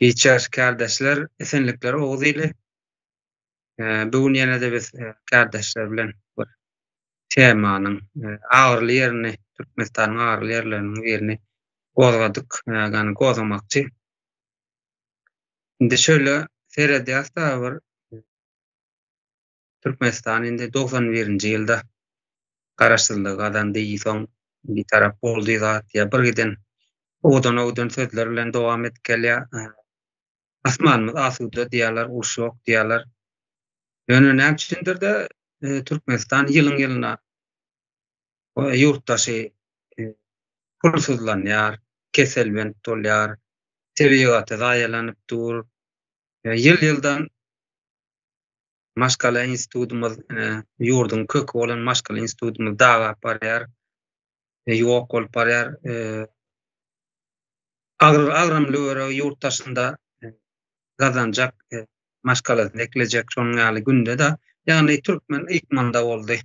Giç ýaş kärdeşler, esenlikler Oguz ili. Bu gün ýene-de biz kärdeşler bilen bir temanyň agyryly ýerini, Türkmenistanyň agyryly ýerleriniň birini gozgadyk, ýagny gozgamakçy. Indi şöyle seredýäs-de bir Türkmenistan indi 91-nji ýylda garaşsyzlygy gazandy, soň bitarap boldy zat ýa bir giden owadan-owadan sözler bilen dowam edip gelýär. Asmanymyz asuda diýýärler, uruş ýok diýýärler. Ýöne näme üçindir-de Türkmenistan ýylyň-ýylyna ýurtdaşy pulsuzlanýar, keselbent bolýar, tebigaty zaýalanyp dur. Ýyl-ýyldan maşgala institutymyz, ýurduň köki bolan maşgala institutymyz dagap barýar, ýok bolup barýar. Agyr agramly görevi ýurt daşynda gazanjak, maşgalasyny eklejek şonuň ýaly günde-de, ýagny türkmen ykmanda boldy.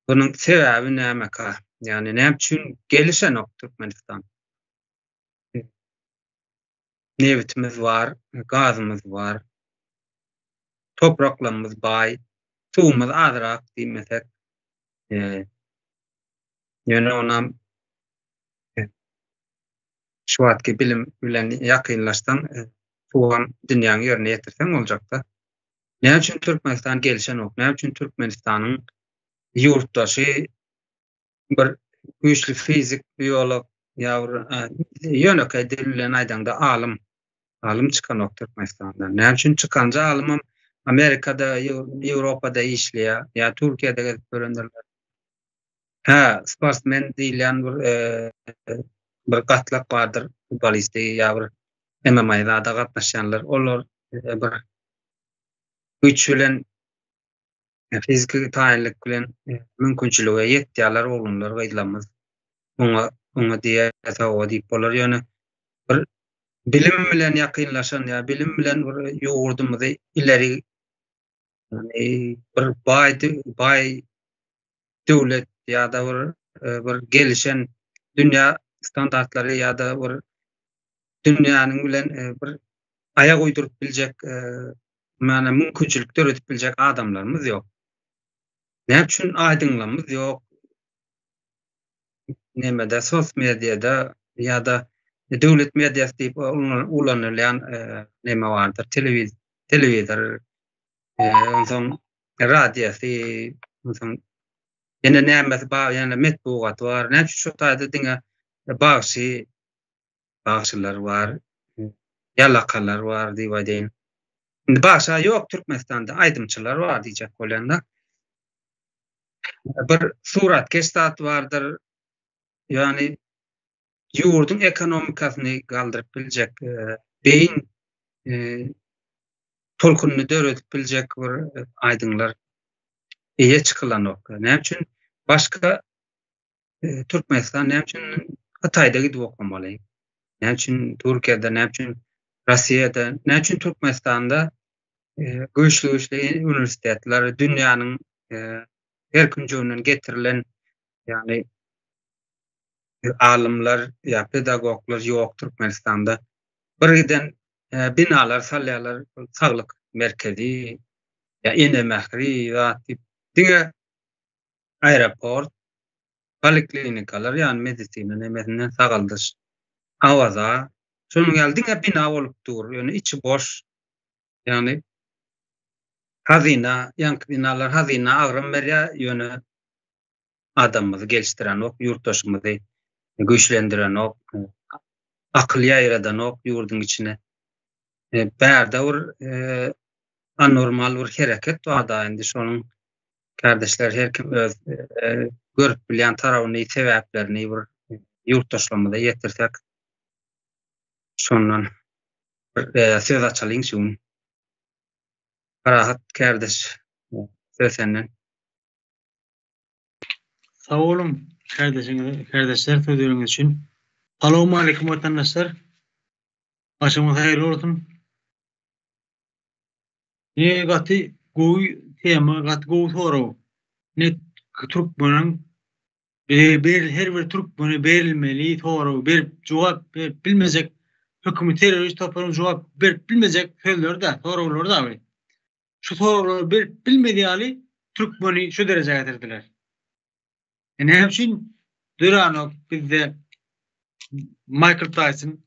Bunuň sebäbi nämeka? Ýagny näme üçin gelişenok Türkmenistan? Nebitimiz bar, gazymyz bar, topraklarymyz baý, suwumyz azrak diýmesek. Ýöne onam şu wagtky bilim bilen ýakynlaşsaň, suwam dünýäň ýerine ýetirseň boljakda. Näme üçin Türkmenistan gelişenok? Näme üçin Türkmenistanyň ýurtdaşy bir güýçli fizik, biolog ýa bir ýönekeý dil bilen aýdaňda alym, alym çykanok Türkmenistandan. Näme üçin çykanja alymam Amerikada, Ýewropada işleýär ýa Türkiýede gezip ýörendirler. Hä, sportsmen diýilýän bir bir gatlak bardyr, futbolisti ýa bir MMA zada gatnaşýanlar. Olar bir güýç bilen fiziki taýynlyk bilen mümkinçilige ýetýärler oglanlar, gyzlarymyz. Oňa oňa diýýär hawa diýip bolar. Ýöne bir bilim bilen ýakynlaşan ýa bilim bilen bir ýurdumyzy ileri ýagny bir baý baý döwlet ýa-da bir bir gelişen dünýä standartlary ýa-da bir dünýäniň bilen bir aýak uýduryp biljek mana mümkinçilik döredip biljek adamlarymyz ýok. Näme üçin aýdyňlygymyz ýok? Nemede sos mediada ýa-da döwlet mediasy diýip ulanylýan neme bardyr, telewizor, onsoň radiosy, onsoň ýene nämesi bar, ýene metbugaty bar. Näme üçin şu taýda diňe bagşy, bagşylar bar, ýalakalar bar diýip aýdaýyn. Indi bagşa ýok Türkmenistanda, aýdymçylar bar diýjek bolýan-da. Bir suratkeş zat bardyr. Ýagny ýurduň ekonomikasyny galdyryp biljek, beýin tolkunyny döredip biljek bir aýdyňlar eýe çykylanok. Näme üçin başga Türkmenistan näme üçin Hytaýda gidip okamaly? Näme üçin Türkiýede, näme üçin Russiýada, näme üçin Türkmenistanda güýçli-güýçli uniwersitetler, dünýäniň her künjeginden getirilen, ýagny alymlar ýa pedagoglar ýok Türkmenistanda. Bir giden binalar salýarlar, saglyk merkezi ýa ene mähri zat diýip. Diňe aeroport, poliklinikalar ýagny medisina nemesinden sagaldyş, Awaza, şonuň ýaly diňe bina bolup dur, ýöne içi boş. Ýagny hazyna, ýaňky binalar hazyna agram berýär, ýöne adamymyzy gelişdirenok, ýurtdaşymyzy güýçlendirenok, akyl ýaýradanok ýurduň içine. Bärde bir anormal bir hereket bar-da indi şonuň kärdeşler her kim öz görüp bilýän tarabyny, sebäplerini bir ýurtdaşlarymyza ýetirsek şondan bir söz açalyň şu gün. Parahat kärdeş söz senden. Sag boluň kärdeşiňiz kärdeşler sözleriňiz üçin. Salowmaleýkim watandaşlar. Başyňyz haýyrly bolsun. Ne gaty gowy tema, gaty gowy sorag. Ne türkmeniň ber her bir türkmene berilmeli sorag berip jogap berip bilmejek. Hökümi terrorist toparyň jogap berip bilmejek sözleri-dä, soraglary-da bu. Şu soraglary berip bilmez ýaly türkmeni şu derejä getirdiler. E näme üçin döranok bizde Maýkl Taýson?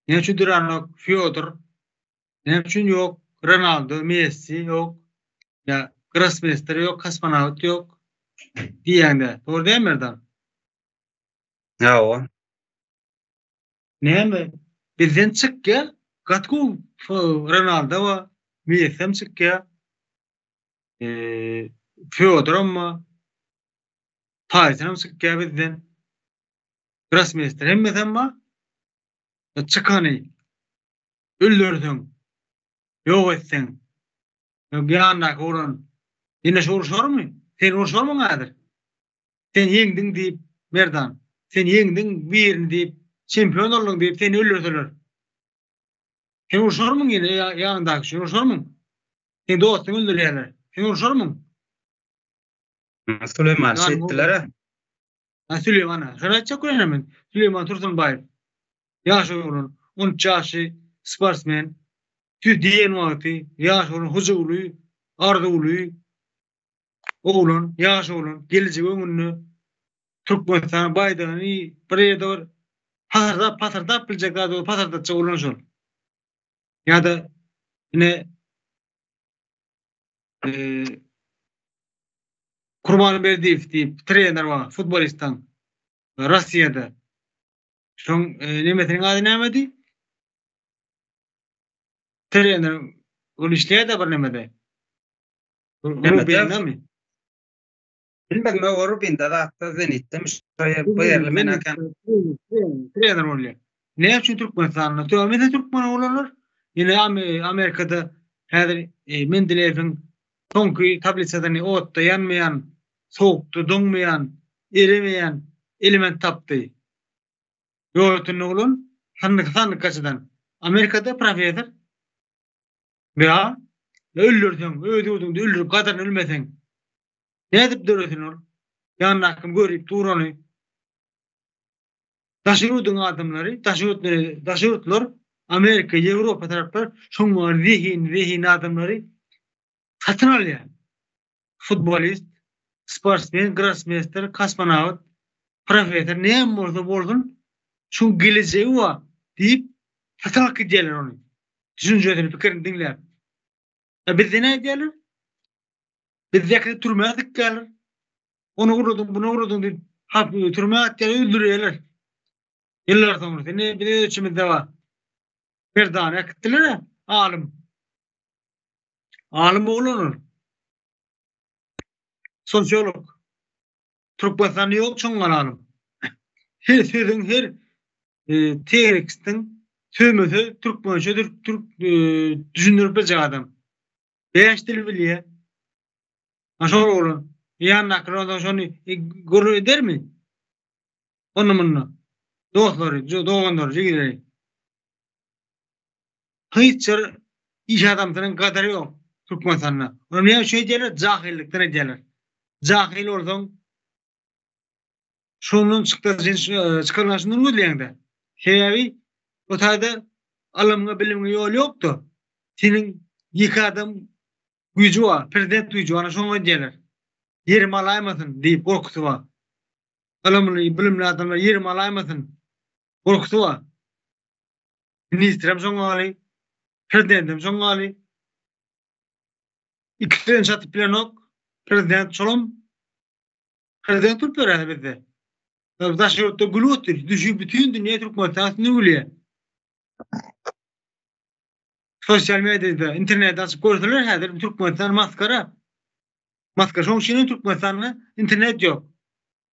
Näme üçin döranok Fýodor? Näme üçin ýok Ronaldo, Messi ýok? Ýa grossmeýster ýok, kosmonawt ýok diýýäňdä. Dogry dälmi Merdan? Hawa. Näme bizden çykýa gaty gowy Ronaldo bar, Messem çykýa. Fýodoram bar. Taýsonam çykýa bizden. Grossmeýster hemmesem bar. Çykany öldürseň, ýok etseň, ýanyndaky oglan ýene şu urşarmy? Sen urşarmyň häzir? Sen ýeňdiň diýip, Merdan, sen ýeňdiň birini diýip, çempion bolduň diýip seni öldürseler. Sen urşarmyň ýene ýanyňdaky üçin urşarmyň? Seň dostuňy öldürýärler. Sen urşarmyň? Süleýman şeýtdiler-ä. Ha Süleýman, şony aýtjak bolýan men. Süleýman Tursunbaýew. Ýaş oglan, 13 ýaşly sportsmen. Tüz diýen wagty ýaş oglan hyjuwly, arzuwly oglan, ýaş oglan gelejegi öňünde Türkmenistan baýdagyny bir ýerde bir pasyrdap pasyrdap biljek zady pasyrdatjak oglan şol. Ýa-da ine Kurban Berdiýew diýip trener bar, futbolistden Russiýada. Şoň nemesiniň ady nämedi? Trener ol işleýär-de bir nemede. Rubindemi? Bilmedim, o Rubinde zatda Zenitdemi şo ýer bu ýerli men eken. Trener bolýar. Näme üçin Türkmenistanda? Tövbe türkmen oglanlar. Ýene Amerikada häzir Mendeleýewiň soňky tablisasyny otda ýanmaýan, sowukda doňmaýan, eremeýän element tapdy. Ýok oglan sandyk sandyk gaçydan. Amerikada professor. Ýa öldürseň, öz ýurduňda öldürip gadyryny bilmeseň, nädip döresin ol? Ýanyndakyny görüp dur ony. Daşary ýurduň adamlary, daşary ýurt, daşary ýurtlar, Amerika, Ýewropa taraplar şoň ýaly zehinli, zehinli adamlary satyn alýar. Futbolist, sportsmen, grossmeýster, kosmonawt, professor näme bolsa bolsun, şuň gelejegi bar diýip satyn alyp gidýärler ony. Düşünjesini, pikirini diňläp. A bizde nädýärler? Bizdäkileri türmä dikýärler. Ony urladyň, buny urladyň diýip, halk türmä atýarlar, öldürýärler. Ýyllar soňra, indi biz öz içimizde bar. Merdany äkitdiler-ä, alym. Alym oglan ol. Sosiolog. Türkmenistanda ýok şoňňal alym. Her sözüň, her e, tekstiň sözme-söz türkmençe türk, türk e, düşündirip biljek adam. Bäş dil bilýär. Ha şol oglan. Ýanyndakylar ondan şony e, gürrüň edermi? Onda munda. Dostlary, doganlary, jigileri. Hiç bir iş adamsynyň gadyry ýok Türkmenistanda. Ony näme üçin edýärler? Jahylykdan edýärler. Jahyl bolsaň şondan çykdajy çykarlan şundan gözleýäňdä. Sebäbi o taýda ylymga bilimge ýol ýokda. Seniň ýeke adam güýji bar, prezident güýji bar, şoňa edýärler. Ýerimi alaýmasyn diýip gorkusy bar. Ylymly, bilimli adamlar ýerimi alaýmasyn gorkusy bar. Ministrem şoň ýaly, prezidentem şoň ýaly. Ikisinem çatyp bilenok. Prezident şolam prezident bolup ýör bizde. Daşary ýurtda gülüp otyr. Düşi bütin dünýä Türkmenistan üstünde gülýär. Sosial mediada, interneti açyp görseler häzir Türkmenistan maskara. Maskara. Şonuň üçin hem Türkmenistanda internet ýok.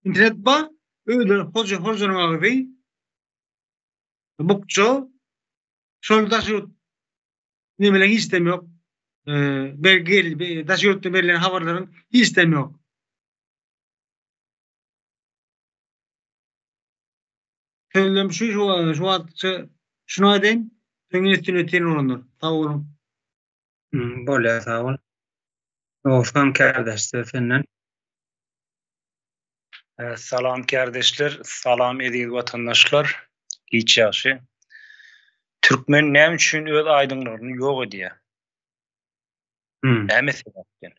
Internet bar, özleri hoja hojanyň agzy. Bukja şol daşary ýurt nemeleň hiç dem ýok. Ber gel daşary ýurtdan berlen habarlaryň hiç dem ýok. Sözlem şu şu şu wagtça şuny aýdaýyn. Soň üstüne ötýän bolanlar. Sag boluň. Bolýar sag bol. Oguzhan kärdeş söz senden. Salam kärdeşler, salam eziz watandaşlar. Giç ýagşy. Türkmen näme üçin öz aýdyňlygyny ýok edýär? Hmm. Näme sebäpden?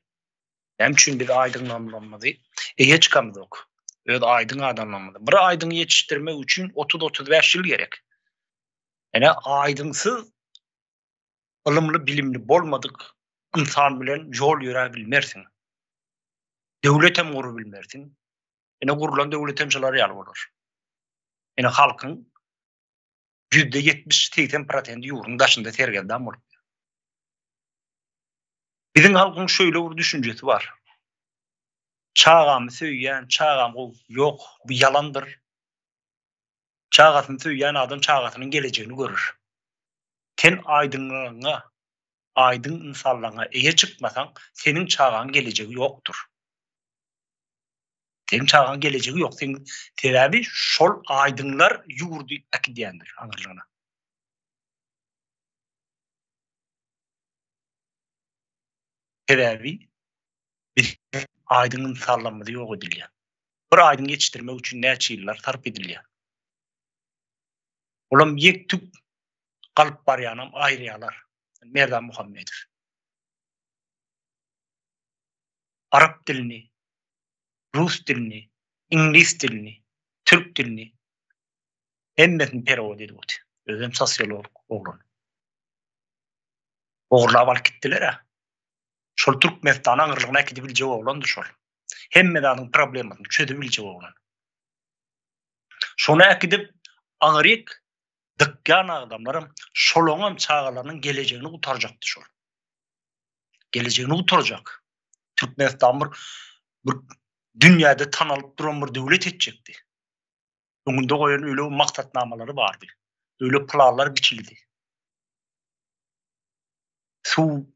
Näme üçin biz aýdyňlygymyzy eýe çykamyzok? Öz aýdyň adamlarymyzy. Bir aýdyňy ýetişdirmek üçin 30-35 ýyl gerek. Ene aýdyňsyz ylymly bilimli bolmadyk ynsan bilen ýol ýöräp bilmersiň. Döwletem gurup bilmersiň. Ene gurulan döwletem şolar ýaly bolar. Ene halkyň %70-80 prosendi ýurduň daşynda sergezdan bolup. Biziň halkyň şöyle bir düşünjesi bar. Çagamy söýýän, çagam gowy. Ýok, bu ýalandyr. Çagasyny söýýän adam çagasynyň gelejegini görür. Sen aýdyňlygyňa, aýdyň ynsanlygyňa eýe çykmasaň, seniň çagaň gelejegi ýokdur. Seniň çagaň gelejegi ýok. Seň sebäbi şol aýdyňlar ýurdy äkidýändir aňyrlygyna. Sebäbi biz aýdyň ynsanlarymyz ýok edilýär. Bir aýdyň ýetişdirmek üçin näçe ýyllar sarp edilýär. Olam ýek-tük galyp barýanam aýyrýarlar. Merdan Muhammedow. Arap dilini, rus dilini, iňlis dilini, türk dilini hemmesini perewod edip otyr. Özem sosiolog oglan. Ogurlap alyp gitdiler-ä. Şol Türkmenistany aňyrlygyna äkidip biljek oglandy şol. Hemme zadyň problemasyny çözüp biljek oglan. Şony äkidip aňyryk dykýan adamlaram şolaňam çagalarynyň gelejegini gutarjakdy şol. Gelejegini gutarjak. Türkmenistan bir bir dünýäde tanalyp duran bir döwlet etjekdi. Öňünde goýan öýle maksatnamalary bardy. Öýle planlar biçildi. Suw,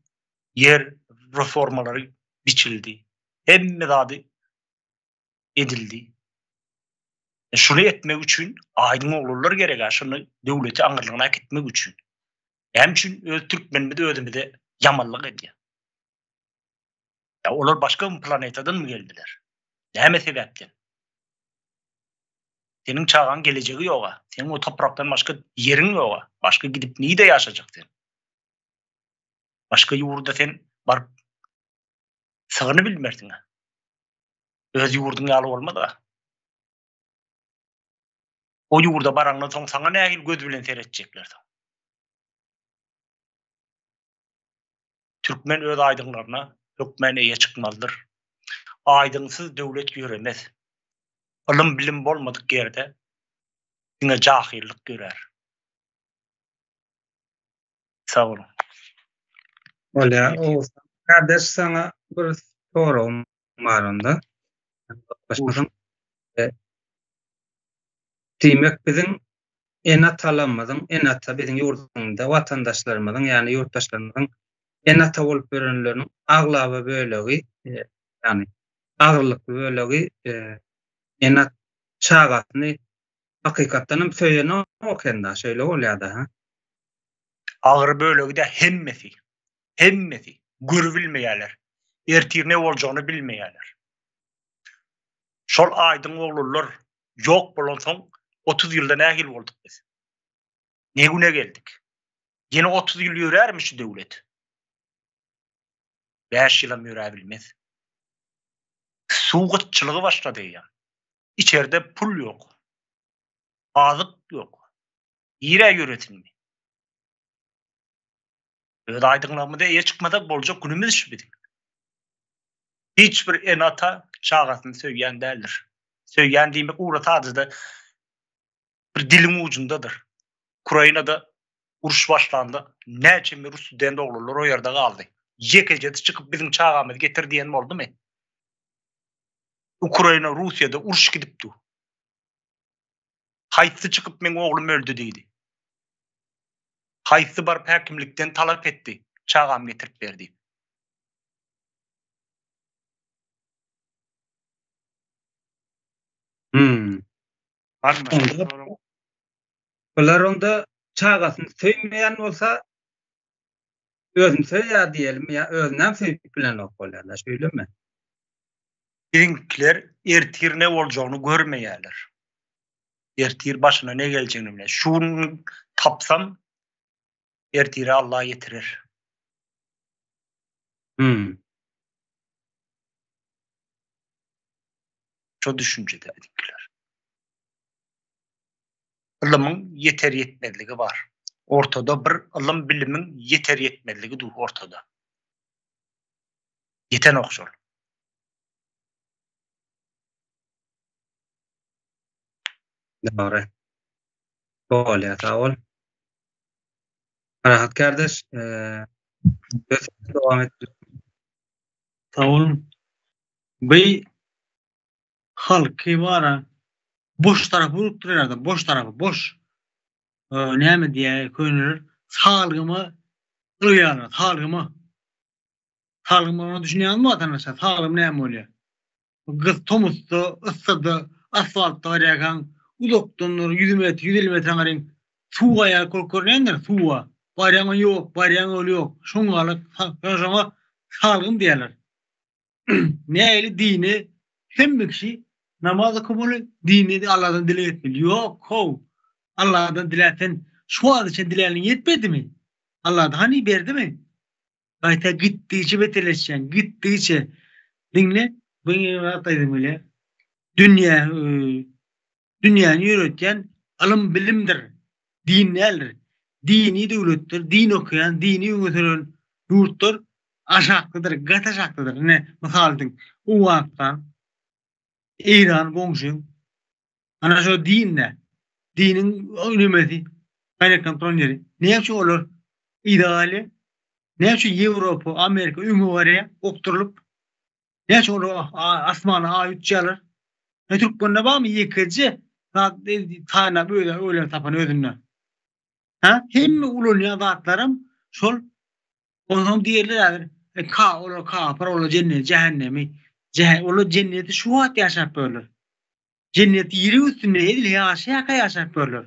ýer reformalary biçildi. Hemme zady edildi. E, şuny etmek üçin aýdyň oglanlar gerek-ä, şuny döwleti aňyrlygyna äkitmek üçin. Näme üçin öz türkmenimiz özümize ýamanlyk edýär? Ýa olar başga bir planetadanmy geldiler? Näme sebäpden? Seniň çagaň gelejegi ýoga. Seniň o toprakdan başga ýeriň ýoga. Başga gidip nide ýaşajak sen? Başga ýurda sen baryp sygyny bilmersiň. Öz ýurduň ýaly bolmaz-a. O ýurda baraňdan soň saňa nähili göz bilen seretjekler soň? Türkmen öz aýdyňlaryna hökmän eýe çykmalydyr. Aýdyňsyz döwlet ýöremez. Ylym-bilim bolmadyk ýerde diňe jahyllyk ýörär. Sag boluň. Bolýar. Oguzhan kardeş saňa bir soragym bar onda. Diýmek biziň ene-atalarymyzyň, ene-ata biziň ýurdumyzda watandaşlarymyzyň, ýagny ýurtdaşlarymyzyň ene-ata bolup ýörenleriniň aglaba bölegi, ýagny agyrlykly bölegi ene çagasyny hakykatdan hem söýenok eken-da, şeýle bolýar-da, hä? Agyr bölegi-de hemmesi. Hemmesi. Görübilmeýärler. Ertir ne boljagyny bilmeýärler. Şol aýdyň oglanlar ýok bolansoň 30 ýylda nähili bolduk biz? Ne güne geldik? Ýene 30 ýyl ýörärmi şu döwlet? 5 ýylam ýöräbilmez. Suw gytçylygy başlady eýýäm. Içerde pul ýok. Azyk ýok. Nirä ýöresinmi? Öz aýdyňlygymyza eýe çykmasak boljak günümiz şu biziň. Hiç bir ene-ata çagasyny söýýän däldir. Söýýän diýmek ugra sadajda bir diliň ujundadyr. Ukrainada uruş başlanda näçe rus student oglanlar o ýerde galdy. Ýekejesi çykyp biziň çagamyzy getir diýen boldumy? Ukraina Russiýada uruş gidip dur. Haýsy çykyp meň oglum öldi diýdi. Haýsy baryp häkimlikden talap etdi, çagamy getirip ber diýip. Hmm. Bular onda çagasyny söýmeýän bolsa özüni söýýär diýelim ýa özünem söýüp bilenok bolýarlar, şeýlemi? Biziňkiler ertir ne boljagyny görmeýärler. Ertir başyna ne geljegini bilmeýär. Şu gün tapsam. Ertire Allah ýetirer. Hmm. Şo düşünjede biziňkiler. Ylymyň ýeter ýetmezligi bar. Ortada bir ylym bilimiň ýeter ýetmezligi dur ortada. Ýetenok şol. Dogry. Bolýar, sag bol. Parahat kardeş, söz dowam et. Sag boluň. Bi halky bara boş tarapy urup durýarda, boş tarapy, boş. Näme diýýär köneler? Salgyma ylýarlar, salgyma. Salgyma ona düşünýäňizmi watandaşlar? Salgym näme bolýar? Gyz tomusda, yssyda asfaltda barýarkaň, uzakdan bir 100 metr, 150 metr aňryň suw gaýar bolup görünýändir, suwa. Barýaň ol ýok, barýaň ol ýok. Şoňňalyk, şoňa salgym diýýärler. Nähili dini hemme kişi namaz okamaly, dini Allahdan dileg etmeli. Ýok, how. Allahdan diläp sen şu wagta çenli diläniň ýetmedimi? Allahdan hany berdimi? Gaýta gitdigiçe beterleşýäň, gitdigiçe. Diňle, bu zat aýdym gelýär. Dünýä, dünýäni ýöretýän ylym bilimdir, din däldir. Dini döwletler, din okaýan, dini öňe süren ýurtlar aşakdadyr, gaty aşakdadyr. Ine, mysal üçin, Owganystan, Eýran goňşyň. Ana şo din-de, diniň nemesi, gaýnaklanyp duran ýeri. Näme üçin olar yza galýar? Näme üçin Ýewropa, Amerika öňe barýar, okdurylyp? Näme üçin olar asmana aý uçýarlar? E türkmende barmy ýekeje zat taýynlap özi oýlap tapan özünde? Ha? Hemme ulanýan zatlaram şol Onsoň diýerler häzir, e, ka, olar kapyr, olar jennet, jähennemi. Jähe, olar jenneti şu wagt ýaşap ýörler. Jennet ýeriň üstünde edil ýaşaýarka ýaşap ýörler.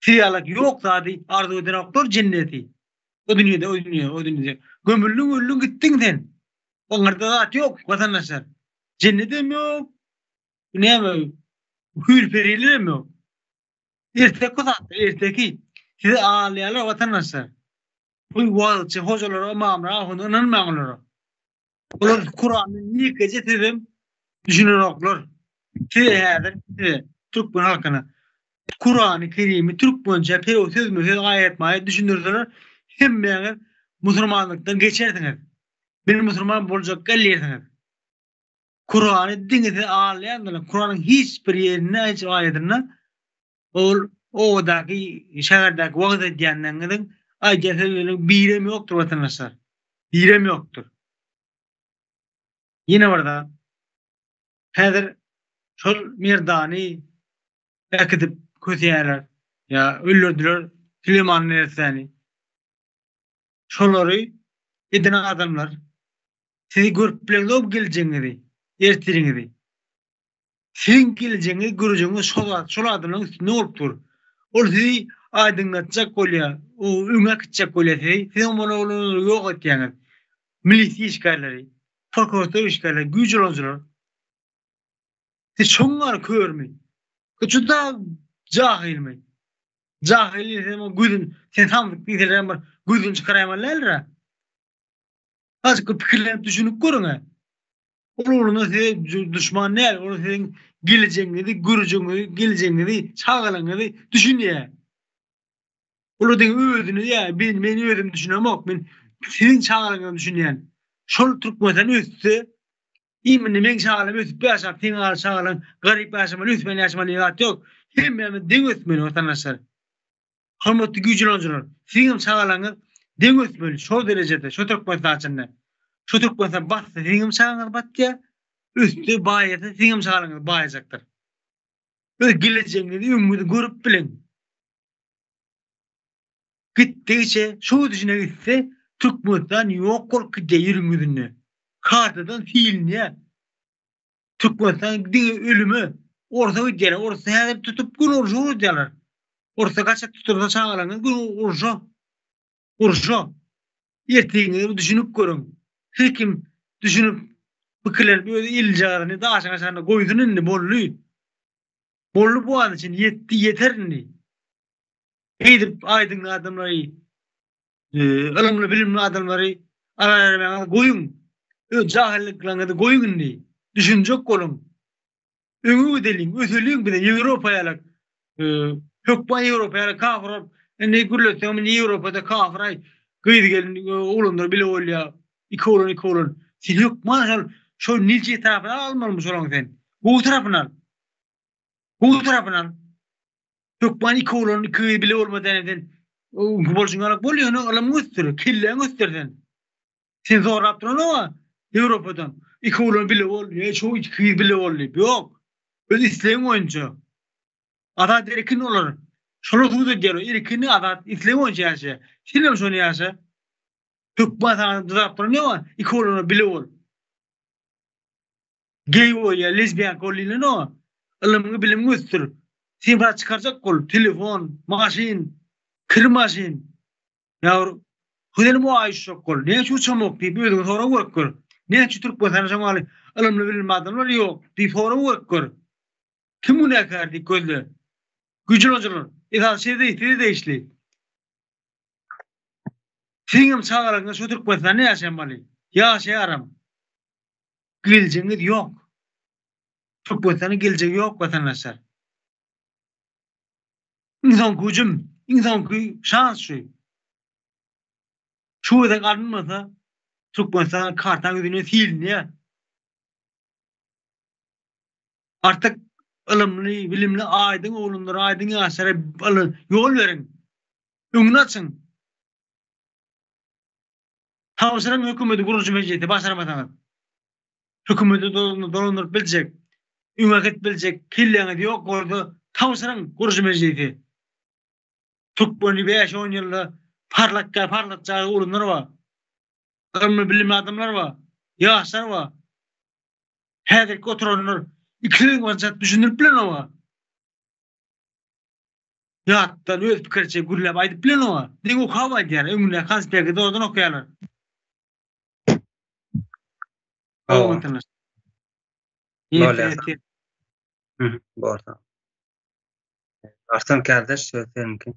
Siz ýalak ýok zady arzuw edenoklar jenneti. O dünýede, o dünýede, o dünýede. Gömüldiň, öldüň, gitdiň sen. Oňarda zat ýok, watandaşlar. Jennetem ýok. Näme, hüýr-perilerem ýok. Erteki zat, erteki. Sizi alýarlar watandaşlar. Bu wagyzçy hojalara, ymamlara, ahunda ynanmaň olara. Olar Kuranyň ýekeje sözem düşünenoklar. Size häzir size türkmen halkyna Kurany Kerimi türkmençe perew sözme söz aýatma-aýat düşündirseler hemmäňiz musurmanlykdan geçersiňiz. Men musurman boljak däl diýersiňiz. Kurany diňe sizi aldaýandyrlar. Kuranyň hiç bir ýerinde, hiç bir aýadynda ol obadaky, şäherdäki wagyz edýänleriňiziň aýdýan sözleriniň birem ýokdur watandaşlar. Birem ýokdur. Ýene bir zat. Häzir şol Merdany äkidip köseýärler. Ýa öldürdiler Süleýman neressäni. Şolary eden adamlar sizi görüp bileňzok geljegiňizi, ertiriňizi. Siziň geljegiňiz, görejegiňiz şol zat, şol adamlaryň üstünde bolup dur. Ol sizi aýdyňlatjak bolýar, o öňe äkitjek bolýar sizi. Siz hem ony olary ýok etýäňiz. Milisiýa işgärleri, prokuratura işgärleri, güýç ulanyjylar. Siz şoň ýaly körmi? Juda jahylmy? Jahyl diýseň o gözün, sen samsyk diýseler hem bir gözüni çykaraýmaly däldir-ä. Azajyk bir pikirlenip düşünip görüň-ä. Ol ugrunda size duşman däl, ol siziň gelejegiňizi, görejegiňizi, gelejegiňizi, çagalaryňyzy düşünýär. Olar diňe özüni ýa men, men özüm düşünemok, men siziň çagalaryňyzy düşünýän. Şol Türkmenistan össe, imini meň çagalarym ösüp ýaşap, seň çagalaryň garyp ýaşamaly, ösmän ýaşamaly diýen zat ýok. Hemmämiz deň ösmeli watandaşlar. Hormatly güýç ulanyjylar, siziňem çagalaryňyz deň ösmeli, şol derejede, şo Türkmenistan içinde. Şo Türkmenistan batsa, siziňem çagaňyz batýar, össe, baýasa, siziňem çagalaryňyz baýajakdyr. Öz gelejegiňizi, öňüňizi görüp biliň. Gitdigiçe, şo gidişine gitse, Türkmenistan ýok bolup gidýär ýeriň ýüzünde. Kartadan silinýär. Türkmenistan diňe ölüme, orsa gidýärler. Orsa häzir tutup gün urşa ugradýarlar. Orsa gaçak tutulsa çagalaryňyz gün urşa. Urşa. Ertiriňizi bir düşünip görüň. Her kim düşünip, pikirlenip öz eljagazyny daşyň aşagynda goýsun indi boldy. Boldy bu wagta çenli ýetdi, ýeter indi. Beýdip aýdyň adamlary. Ylymly bilimli adamlary arabermäňizi goýuň. Öz jahyllyklaryňyzy goýuň indi. Düşünjek boluň. Öňe gideliň, öseliň bize Ýewropa ýalak. Hökman Ýewropa ýaly kafir bolup, indi gürletseň indi Ýewropada kafir aý gyz gelin oglanlar bile bolýar. Iki oglan iki oglan. Sen hökman şol şol nilçe tarapyny almalymy şolaň sen? Gowy tarapyny al. Gowy tarapyny al. Hökman iki oglan iki gyz bile bolma däne sen. Öňki bolşuň ýalak bol ýöne ylymyňy ösdür, kelläňi ösdür sen. Sen zorlap duranok-a Ýewropadan. Iki oglan bile bol, ýa şu iki gyz bile bol diýip. Ýok. Öz islegiň boýunça. Azat erkin olar. Şolar subut edýärler. Erkin, azat, isleg boýunça ýaşaýar. Sen hem şony ýaşa. Hökman saňa dyzap duran ýok-a, iki oglana bile bol. Geý bol ýa lezbiýanka bol diýlenok-a. Ylymyňy, bilimiňi ösdür. Sen bir zat çykarjak bol. Telefon, maşyn, kir maşyn. Ýa bir Huzelim o aý uçjak bol. Näme üçin uçamok diýip özüňe sorag berip gör. Näme üçin Türkmenistanda şoň ýaly ylymly bilimli adamlar ýok diýip sorag berip gör. Kim günäkär diýip gözle. Güýç ulanyjylar, esasy size size degişli. Siziňem çagalaryňyz şu Türkmenistanda ýaşamaly. Ýaşaýaram. Geljegiňiz ýok. Türkmenistanyň geljegi ýok watandaşlar. Iň soňky hüjüm, iň soňky şans şu. Şu gezek alynmasa Türkmenistan kartaň ýüzünden silinýär. Artyk ylymly, bilimli, aýdyň oglanlara, aýdyň ýaşlara ýol beriň. Öňüni açyň. Tabşyryň hökümeti gurujy mejlise başarmasaňyz. Hökümeti dolandyryp biljek, öňe äkidip biljek kelläňiz ýok bolsa tabşyryň gurujy mejlisi. Türkmeni bäş-on ýylda parlak parlatjak oglanlar bar. Ylymly bilimli adamlar bar. Ýaşlar bar. Häzirki oturanlar iki sözüň başyny düşündirip bilenok. Ýatdan öz pikiriçe gürläp aýdyp bilenok. Diňe okap aýdýar. Öňündäki konspekti zordan okaýarlar. Bolýar. Bolsa. Arslan kardeş söz seniňki.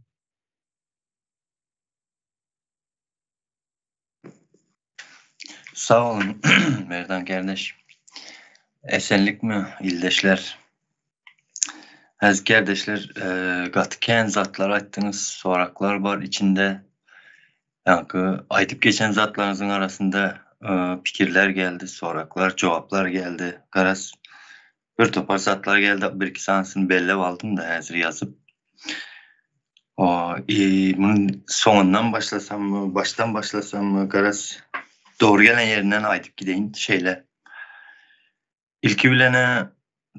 Sag boluň Merdan kardeş. Esenlikmi ildeşler? Äziz kardeşler gaty kän zatlar aýtdyňyz, soraklar bar içinde. Ýaňky aýdyp geçen zatlaryňyzyň arasynda pikirler geldi, soraklar, jogaplar geldi. Garaz Bir topar zatlar geldi, bir iki sanysyny bellep aldym-da häzir ýazyp. O, i, munuň soňundan başlasammy, başdan başlasammy, garaz, dogry gelen ýerinden aýdyp gideýin şeýle. Ilki bilen-ä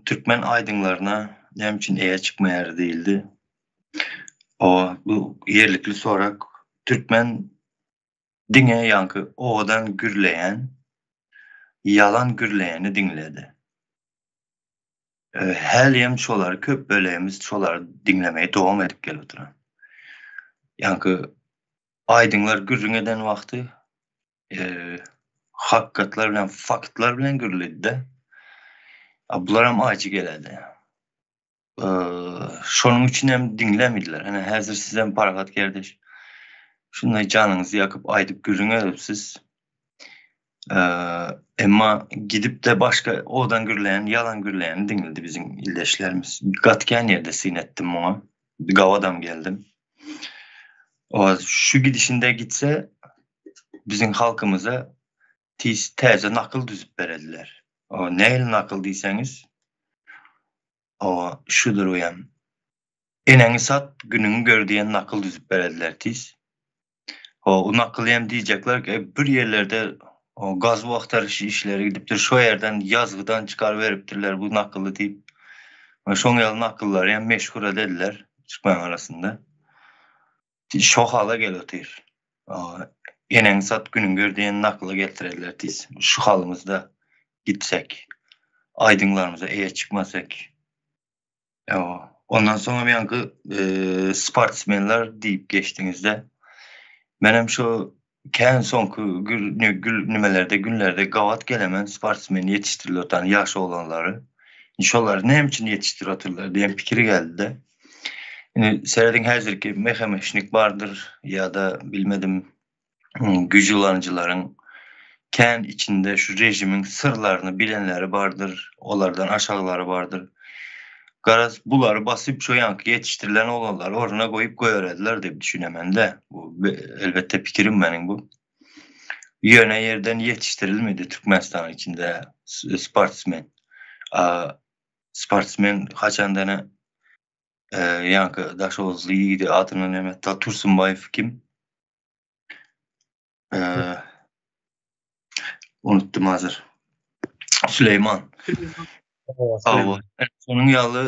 türkmen aýdyňlaryna näme üçin eýe çykmaýar diýildi. O, bu ýerlikli sorag. Türkmen diňe ýaňky owadan gürleýän, ýalan gürleýäni diňledi. Hälem şolary köp bölegimiz şolary diňlemegi dowam edip gelip oturan. Ýaňky aýdyňlar gürrüň eden wagty hakykatlar bilen, faktlar bilen gürledi-de. A bularam ajy geledi. Şonuň üçin hem diňlemediler. Ene häzir sizem Parahat kardeş şunday janyňyzy ýakyp aýdyp gürrüň edipsiz. Emma gidip-de başga odan gürleýän, ýalan gürleýäni diňledi biziň ildeşlerimiz. Gaty kän ýerde syn etdim muňa. Gawadam geldim. O şu gidişinde gitse biziň halkymyza tiz täze nakyl düzüp berediler. O nähili nakyl diýseňiz, o şudur uýam. Eneňi sat, günüňi gör diýen nakyl düzüp berediler tiz. O, o nakyly hem diýjekler ki, bir ýerlerde o gazbu agtaryş işleri gidipdir, şo ýerden ýazgydan çykaryp beripdirler bu nakyly diýip. Şoň ýaly nakyllary hem meşhur edediler türkmen arasynda. Şo hala gelip otyr. Eneňi sat, günüňi gör diýen nakyla getirediler tiz. Şu halymyzda gitsek, aýdyňlarymyza eýe çykmasak. Ondan soňam ýaňky sportsmenler diýip geçdiňizde. Menem şu kän soňky nimelerde günlerde gabat gelemen sportsmen ýetişdirilip otan ýaş oglanlary. Şolary näme üçin ýetişdirip otyrlar diýen pikir geldi-de. Indi serediň häzirki mehemeşnik bardyr ýa-da bilmedim. Güýç ulanyjylaryň kän içinde şu režimiň syrlaryny bilenleri bardyr, olardan aşagylary bardyr. Garaz, bulary basyp şo ýanky ýetişdirilen oglanlary ornuna goýup goýberediler diýip düşünemende. Bu elbetde pikirim meniň bu. Ýöne ýerden ýetişdirilmedi Türkmenistanyň içinde sportsmen. Sportsmen haçandana ýanky Daşoguzly ýigidi adyny näme Tursunbaýew kim? Unutdum hazir. Süleýman. Hawa. Şonuň ýaly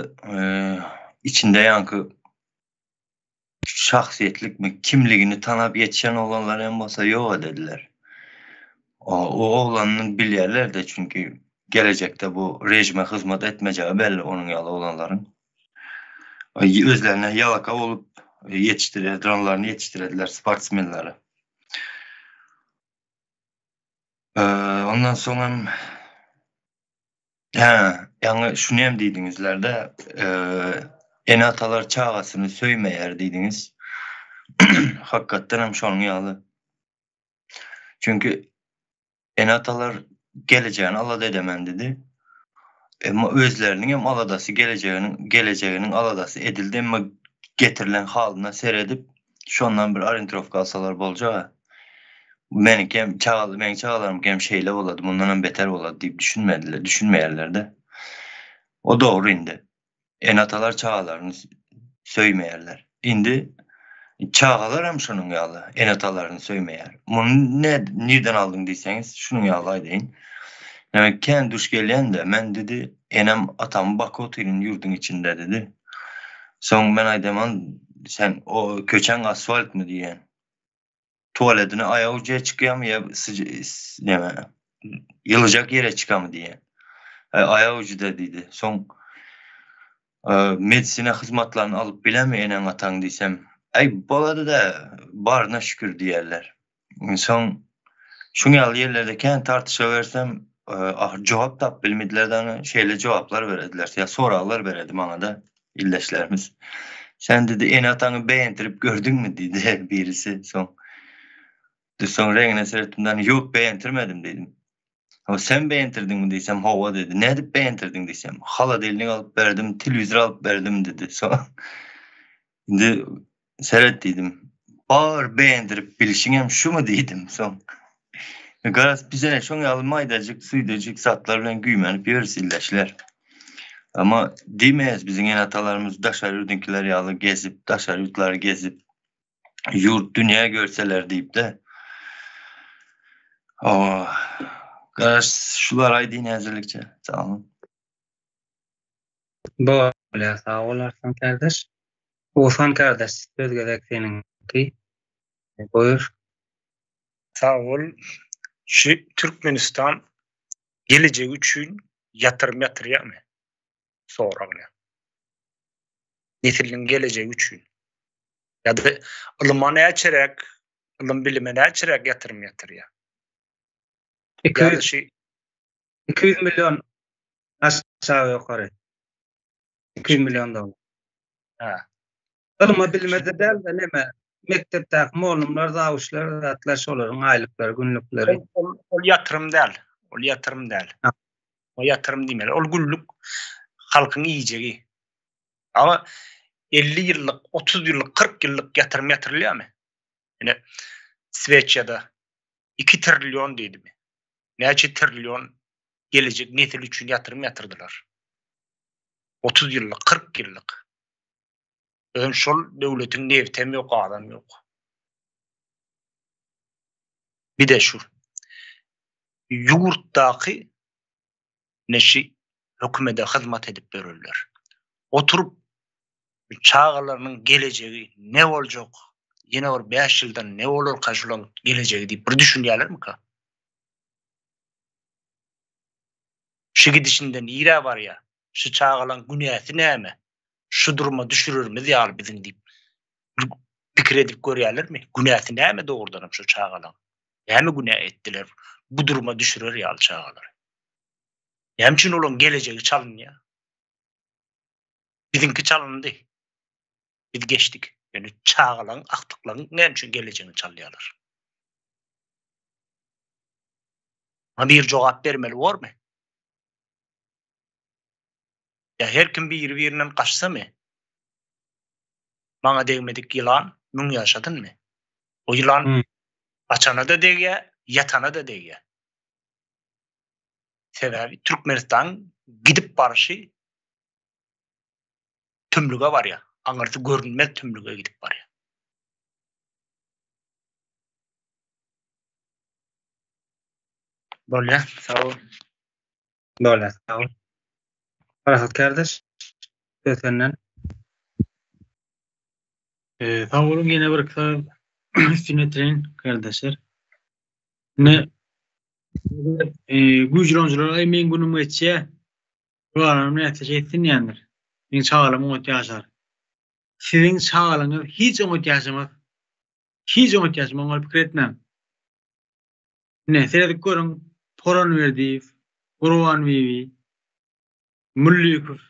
içinde ýaňky şahsyýetlikmi, kimligini tanap ýetişen oglanlar hem bolsa ýok edediler. O oglanyny bilýärler-de, çünki gelejekde bu režime hyzmat etmejegi belli onuň ýaly oglanlaryň. Özlerine ýalaka bolup ýetişdirýär, ýetişdirediler sportsmenleri. Ondan soň hem hä, ýaňy şuny hem diýdiňizlerde, ene-atalar çagasyny söýmeýär diýdiňiz. Hakykatdan hem şonuň ýaly. Çünki ene-atalar gelejegini alada edemen diýdi. Emma özleriniň hem aladasy gelejeginiň gelejeginiň aladasy edildi, emma getirilen halyna seredip şondan bir orientirowka alsalar boljaga. Meniňki hem çaga meniň çagalarymky hem şeýle bolady, mundan hem beter bolady diýip düşünmediler, düşünmeýärler-de. O dogry indi. Ene-atalar çagalaryny söýmeýärler. Indi çagalar hem şonuň ýaly ene-atalaryny söýmeýär. Muny ne nirden aldyň diýseňiz, şunuň ýaly aýdaýyn. Demek kän duş gelýän-de, men dedi, enem atamy bakyp otyryn ýurduň içinde dedi. Soň men aýdaman, sen o köçäň asfaltmy diýýän. Tualedine aýak ujuya çykýarmy ýa näme ýylyjak ýere çykamy diýýän. Aýak ujuda diýdi. Soň medisina hyzmatlaryny alyp bilermi eneň ataň diýsem, aý bolady-da, baryna şükür diýýärler. Soň şuň ýaly ýerlerde kän tartyşa bersem, ahyr jogap tapyp bilmediler-de, şeýle jogaplar berediler, ýa soraglar beredi maňa-da. Ildeşlerimiz. Sen dedi ene-ataňy begendirip gördüňmi diýdi birisi soň. Soň reňine seretdim-de ýok begendirmedim diýdim. Hawa sen begendirdiňmi diýsem hawa dedi. Nädip begendirdiň diýsem holodilnik alyp berdim, telewizor alyp berdim dedi. Soň indi seret diýdim. Bar begendirip bilşiňem şumy diýdim soň. Garaz bize şoň ýaly maýdajyk, suýdajyk zatlar bilen güýmenip ýörüs ildeşler. Amma diýmeýäs biziň ene-atalarymyz daşary ýurduňkiler ýaly gezip, daşary ýurtlary gezip, ýurt dünýä görseler diýip-de. Hawa. Garaz şular aýdyn häzirlikçe. Sag boluň. Bolýar sag bol Arslan kardeş. Oguzhan kardeş söz gezek seniňki. Buýur. Sag bol. Şu Türkmenistan gelejegi üçin ýatyrym ýatyrýarmy? Soragly. Nesliniň gelejegi üçin. Ýa-da ylyma näçeräk, ylym bilime näçeräk ýatyrym ýatyrýar? 200 200 million aşagy ýokary. 200 million dollar. Ha. Ylma bilime-de däl-de neme, mekdepdäki mollumlar, zawuçlar, zatlar şolaryň aýlyklary, günlükleri. Ol, ol ýatyrym däl. Ol ýatyrym däl. O ýatyrym diýmeli. Ol günlük halkyň iýjegi. Ama 50 ýyllyk, 30 ýyllyk, 40 ýyllyk ýatyrym ýatyrylýarmy? Ine, Sweçiýada 2 trillion diýdimi? Näçe trillion gelejek nesil üçin ýatyrym ýatyrdylar. 30 ýyllyk, 40 ýyllyk. Özem şol döwletiň nebtem ýok, gazam ýok. Bir-de şu ýurtdaky neşi hökümede hyzmat edip ýörürler. Oturyp çagalarynyň gelejegi ne boljak, ýene bir 5 ýyldan ne bolarka şulaň gelejegi diýip bir düşünýärlermika? Şu gidişinde nirä barýar? Şu çagalaň günäsi näme? Şu duruma düşürerimiz ýaly biziň diýip pikir edip görýärlermi? Günäsi näme dogrudanam şu çagalaň? Näme günä etdiler bu duruma düşürer ýaly çagalary? Näme üçin olaryň gelejegi çalynýar? Biziňki çalyndy. Biz geçdik. Ýöne çagalaryň, agtyklaryň näme üçin gelejegini çalýarlar? Maňa biri jogap bermeli bormy? Ýa her kim biri-birinden gaçsamy? Maňa degmedik ýylan müň ýaşasynmy? O ýylan gaçana-da degýär, ýatana-da degýär. Sebäbi Türkmenistan gidip barşy tümlüge barýar. Aňyrsy görünmez tümlüge gidip barýar. Bolýar, sag bol. Bolýar, sag bol. Parahat kardeş, söz senden. Ee, sag boluň ýene bir söz üstüne ýetireýin kardeşler. Ne e, güýçlenjiler aý meň günüm geçýär. Bularam nätse şeýtsin diýendir. Meň çagalarym oňat ýaşar. Siziň çagalaryňyz hiç oňat ýaşamaz. Hiç oňat ýaşamaz, oňa pikir etmäň. Ine, seredip görüň, Poran Berdiýew, Gurban Bibi, Müllükow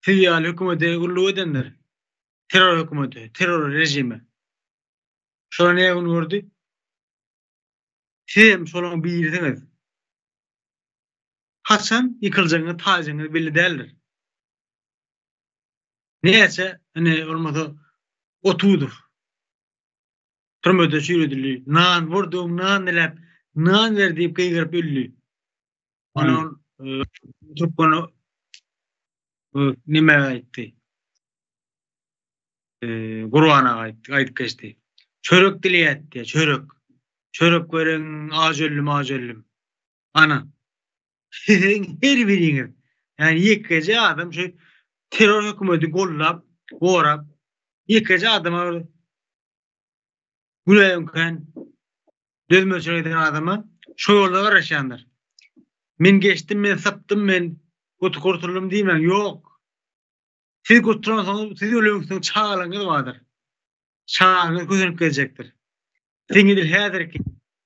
siz ýaly hökümete gulluk edenler. Terror hökümete, terror režime. Şolar näme gün gördi? Siz hem şolaryň birisiňiz. Haçan ýykyljagyňyz, taýjagyňyz belli däldir. Näçe, ine, bolmasa Otuzow türmede çüýredildi. Nan, bir döwüm nan diläp, nan ber diýip gygyryp öldi. Ony ol e, türkmen e, nime aýtdy? E, Gurban aga aýtdy, aýdyp geçdi. Çörek dileýät diýýär, çörek. Çörek beriň, aç öldüm, aç öldüm. Ana, siziň her biriňiz, ýagny ýekeje adam şu terror hökümeti gollap, gorap, ýekeje adama bir günä ýöňkän, dözmezçilik eden adama şo ýolda garaşýandyr. Men geçdim, men sypdym, men guty gurtuldym diýmäň, ýok. Siz gurtulansoňyz, siz ölensoň çagalaryňyz bardyr. Çagaňyz kösenip geljekdir. Siziň edil häzirki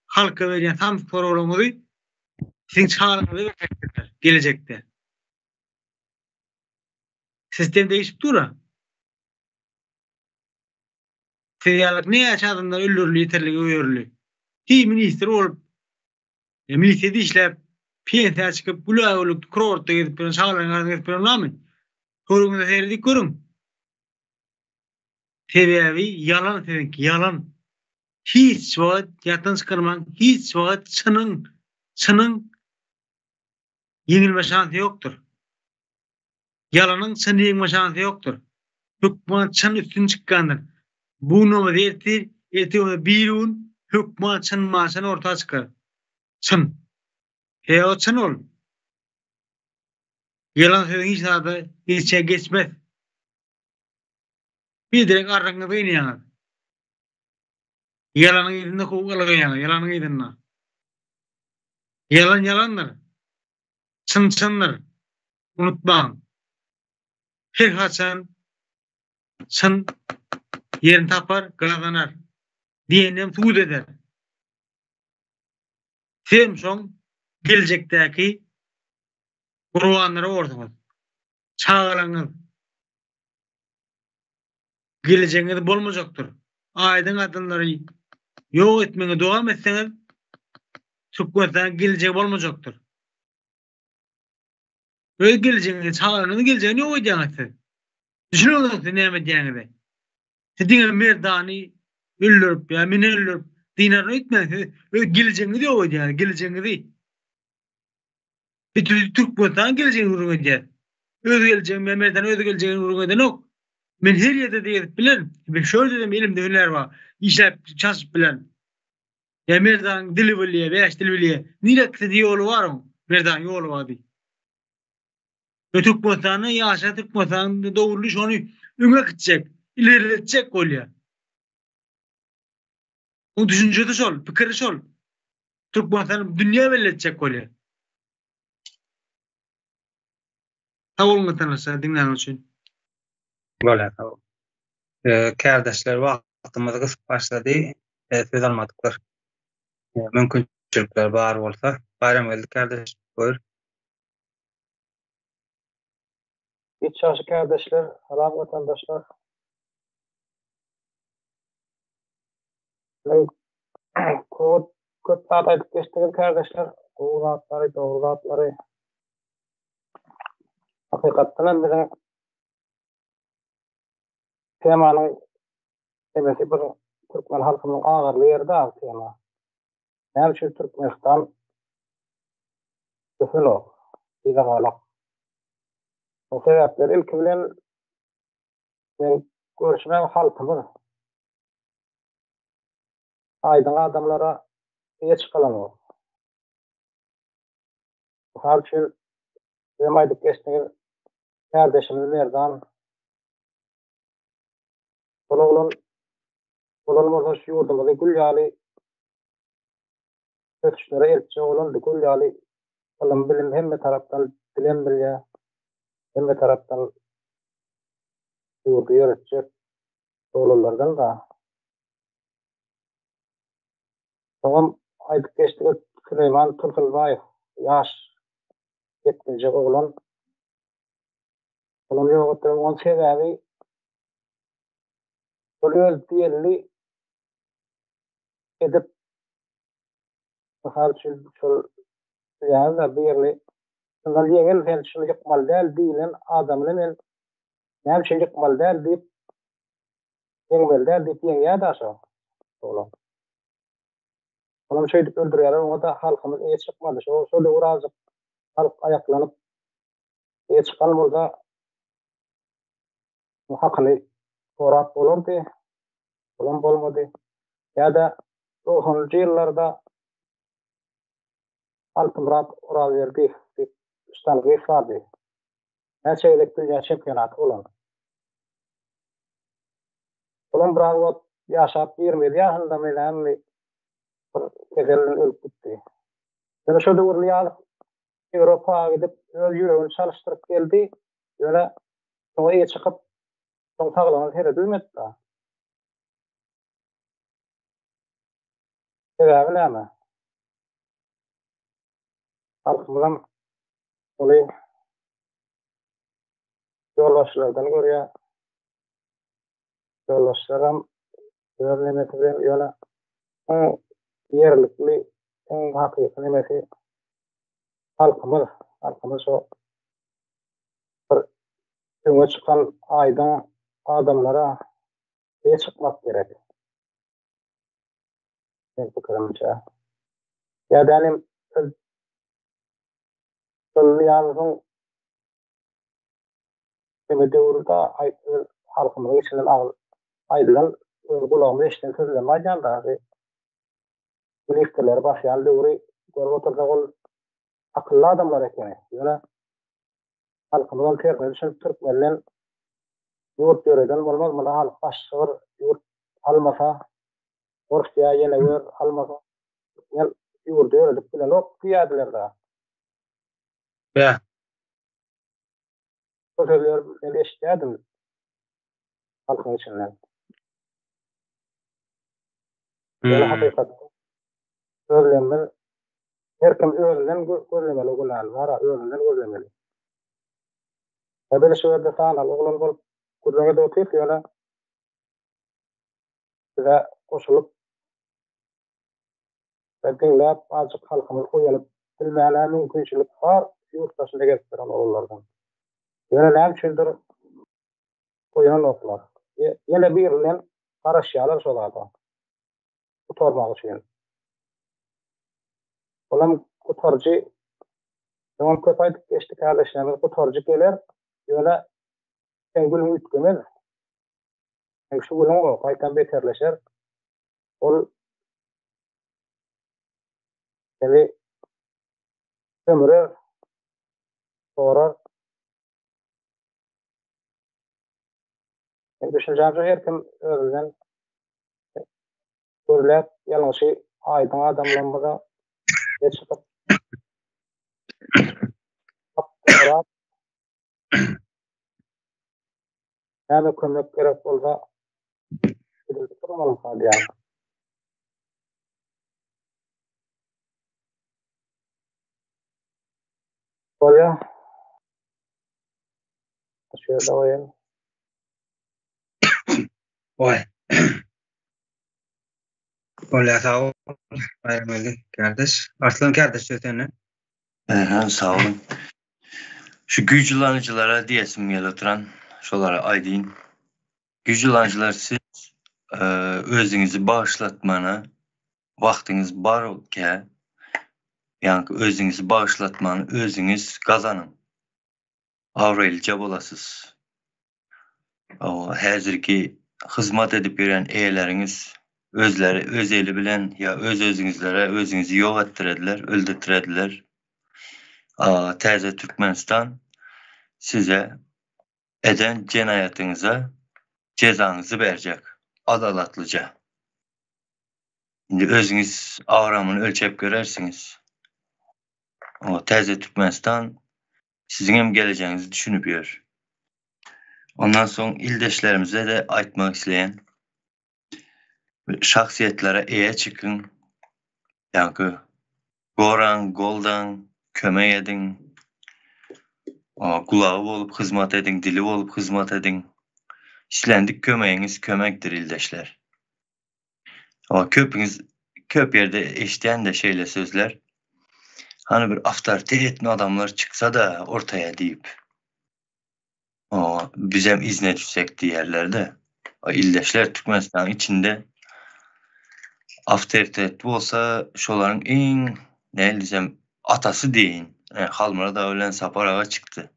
halka berýän samsyk soraglaryňyzy siziň çagalaryňyza berjekdirler gelejekde. Sistem değişip dur-a. Siz ýaly näçe adamlar öldürildi, ýeterligi öýerildi. Hiý ministr bolup, e, milisiýada işläp, pensiýa çykyp, gülä-gülük kurortda gezip ýören, çagalaryň arasynda gezip ýören barmy? Töweregiňize seredip görüň. Sebäbi ýalan siziňki, ýalan. Hiç wagt ýatdan çykarmaň, hiç wagt çynyň, çynyň ýeňilme şansy ýokdur. Ýalanyň çyny ýeňme şansy ýokdur. Hökman çyn üstün çykýandyr. Bu gün bolmasa ertir, ertir bolmasa birigün hökman çyn maçan orta çykar. Çyn. Sebäbi çyn ol. Ýalan sözüň hiç zada geçýä geçmez. Biderek arrygyňyzy gynýaňyz. Ýalanyň yzynda kowalaýaňyz, ýalanyň yzynda. Ýalan ýalandyr. Çyn çyndyr. Unutmaň. Her haçan çyn ýerini tapar, gazanar. Diýeninem subut eder. Sizem şoň geljekdäki gurbanlary borsuňyz. Çagalaryňyz Gelejegiňiz bolmajakdyr. Aýdyň adamlary ýok etmegi dowam etseňiz, Türkmenistanyň gelejegi bolmajakdyr. Öz gelejegiňizi, çagalaryňyzyň gelejegini ýok edýäňiz siz. Düşüneňizok siz näme edýäňizi. Siz diňe Merdany öldürip ýa meni öldürip dynaryn öýtmäň, siz öz gelejegiňizi ýok edýäňiz, gelejegiňizi. Biz Türkmenistan gelejegini gürrüň edýäs. Öz gelejegimi ýa Merdan öz gelejegini gürrüň edenok. Men her ýerde-de gezip bilerin. Men şu ýerde-de elimde hünär bar. Işläp, çalışyp bilerin. Ýa Merdanyň dili bilýär, bäş dil bilýär. Nirä gitse-de ýoly bar oň. Merdanyň ýoly bar diý. We Türkmenistanda ýaşaýan Türkmenistanda doguldy şony öňe gitjek, ilerletjek bolýar. Oň düşünjesi şol, pikiri şol. Türkmenistany dünýä belli etjek bolýar. Sag boluň watandaşlar diňläniňiz üçin. Bolýar sag bol. Kärdeşler wagtymyz gysyp başlady. Söz almadyklar. Mümkinçilikler bar bolsa. Baýramgeldi kärdeş buyur. Hiç ýagşy kärdeşler, salam watandaşlar. Köp köp zat aýdyp geçdiňiz kärdeşler. Gowy zatlary, dogry zatlary. Hakykatdan hem biziň temanyň temesi bir türkmen halkynyň agyrly ýeri da tema. Näme üçin Türkmenistan ösenok, yza galak? Bu sebäpler ilki bilen men görşüme halkymyz aýdyň adamlara eýe çykylanok. Mysal üçin, sizem aýdyp geçdiňiz, kärdeşimiz Merdan şol oglan bolan bolsa şu ýurdumyzy gül ýaly ösüşlere eltjek oglandy, gül ýaly ylym bilim hemme tarapdan dilem bilýär, hemme tarapdan ýurdy ýöretjek oglanlardan da. Soňam aýdyp geçdiňiz Süleýman Tursunbaýew ýaş ýetginjek oglan. Olam ýok etdiler. Onuň sebäbi ol öz diýenini edip mysal üçin şol bilýäňiz-de birini şundan ýeňil sen şuny ýykmaly däl diýlen adamyny men näme üçin ýykmaly däl diýip Ýeňmeli däl diýip ýeňýär-dä şo oglan. Onam şeýdip öldürýärler, oňa-da halkymyz eýe çykmady. Şo şo döwür azajyk halk aýaklanyp eýe çykan bolsa hakyny sorap bolardy. Olam bolmady. Ýa-da dogsanynjy ýyllarda Altymyrat Orazberdiýew diýip ştangist bardy. Näçe gezek dünýä çempionaty bolan. Olam biraz wagt ýaşap 27 ýaşyndamy nämemi bir kesel bilen ölüp gitdi. Ýöne şo döwür Nyýazow Ýewropa gidip öz ýüregini çalyşdyryp geldi. Ýöne soňa eýe çykyp soň saglygyna seredilmedi-da. Sebäbi näme? Halkymyzam Ony ýolbaşçylardan görýär. Ýolbaşçylaram öz nemesi bilen ýöne iň ýerlikli, iň hakyky nemesi halkymyz, halkymyz şo bir öňe çykan aýdyň adamlara eýe çykmak gerek. Men pikirimçe. Ýa dänim öz şol ýazyň eme döwürde öz halkymyzyň içinden agyz aýdylan öz gulagymyz eşiden sözlerini aýdýan da ministrleri basýan döwri görüp otursak ol akylly adamlar ekeni. Ýöne halkymyz ol tersine düşünip türkmenden ýurt ýöreden bolmaz muny halk başga bir ýurt almasa Orsýa ýene gör almasa türkmen ýurdy ýöredip bilenok diýýärdiler-dä. Bä. Bu sözleri men eşidýärdim halkyň içinden. Ýöne hakykatda gözlemimiz her kim özünden gözlemeli günäni bar-a, özünden gözlemeli. Ýa biz şu ýerde sanaly oglan bolup gürrüň edip otyrys, ýöne bize goşulyp we diňläp azjyk halkymyz oýanyp bilmäne mümkinçilik bar ýurt daşynda gezip ýören oglanlardan. Ýöne näme üçindir oýananoklar. Ýene birinden garaşýarlar şo zada. Gutarmak üçin. Olam gutaryjy öňem köp aýdyp geçdi kärdeşlerimiz gutaryjy geler ýöne seň günüň üýtgemez. Seň şu günüň o gaýtam beterleşer. Ol seni sömürer, sorar. Men düşünjäm şu her kim özünden gözläp ýalňyşy aýdyň adamlarymyza ýüze çykyp sorap näme kömek gerek bolsa edilip durmaly diýýän. Bolýa. Şu ýerde goýaýyn. Oý. Bolýar sag bol Baýramgeldi kardeş. Arslan kardeş söz sende. Aha sag boluň. Şu güýç ulanyjylara diýesim gelip oturan, şolara aýdyn. Güýç ulanyjylar siz özüňizi bagyşlatmana wagtyňyz barkä, ýaňky özüňizi bagyşlatmany özüňiz gazanyň. Abraýlyja bolasyz. Häzirki hyzmat edip ýören eýeleriňiz özleri öz eli bilen ýa öz özüňizlere özüňizi ýok etdirediler, öldürtirediler. Täze Türkmenistan size eden jenaýatyňyza jezaňyzy berjek adalatlyja. Indi özüňiz agramyny ölçäp görersiňiz. Täze Türkmenistan siziňem gelejegiňizi düşünip ýör. Ondan soň ildeşlerimize-de aýtmak isleýän, şahsyýetlere eýe çykyň, ýaňky goraň, goldaň, kömek ediň, gulagy bolup hyzmat ediň, dili bolup hyzmat ediň. Islendik kömegiňiz kömekdir ildeşler. Köpüňiz köp ýerde eşidýän-de şeýle sözler. Hany bir awtoritetny adamlar çyksa-da ortaýa diýip. Bizem yzyna düşsek diýýärler-de. Ildeşler Türkmenistanyň içinde awtoritetli bolsa şolaryň iň nähili diýsem atasy diýeýin. Halmyrat aga bilen Sapar aga çykdy.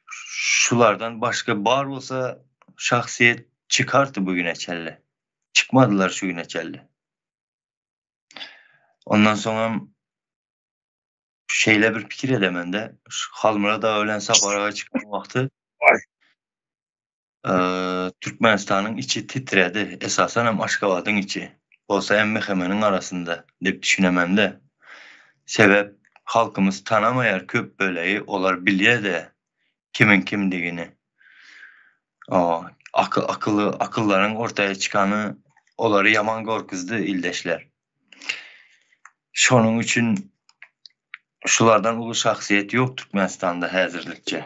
Şulardan başga bar bolsa şahsyýet çykardy bu güne çenli. Çykmadylar şu güne çenli. Ondan soňam şeýle bir pikir edemende Halmyrat aga bilen Sapar aga çykan wagty Türkmenistanyň içi titredi, esasan hem Aşgabadyň içi. Bolsa hem MHM-niň arasynda diýip düşünemende. Sebäp halkymyz tanamaýar köp bölegi, olar bilýär-de kimiň kimdigini. Akyl akyly akyllaryň ortaýa çykany olary ýaman gorkuzdy ildeşler. Şonuň üçin şulardan uly şahsyýet ýok Türkmenistanda häzirlikçe.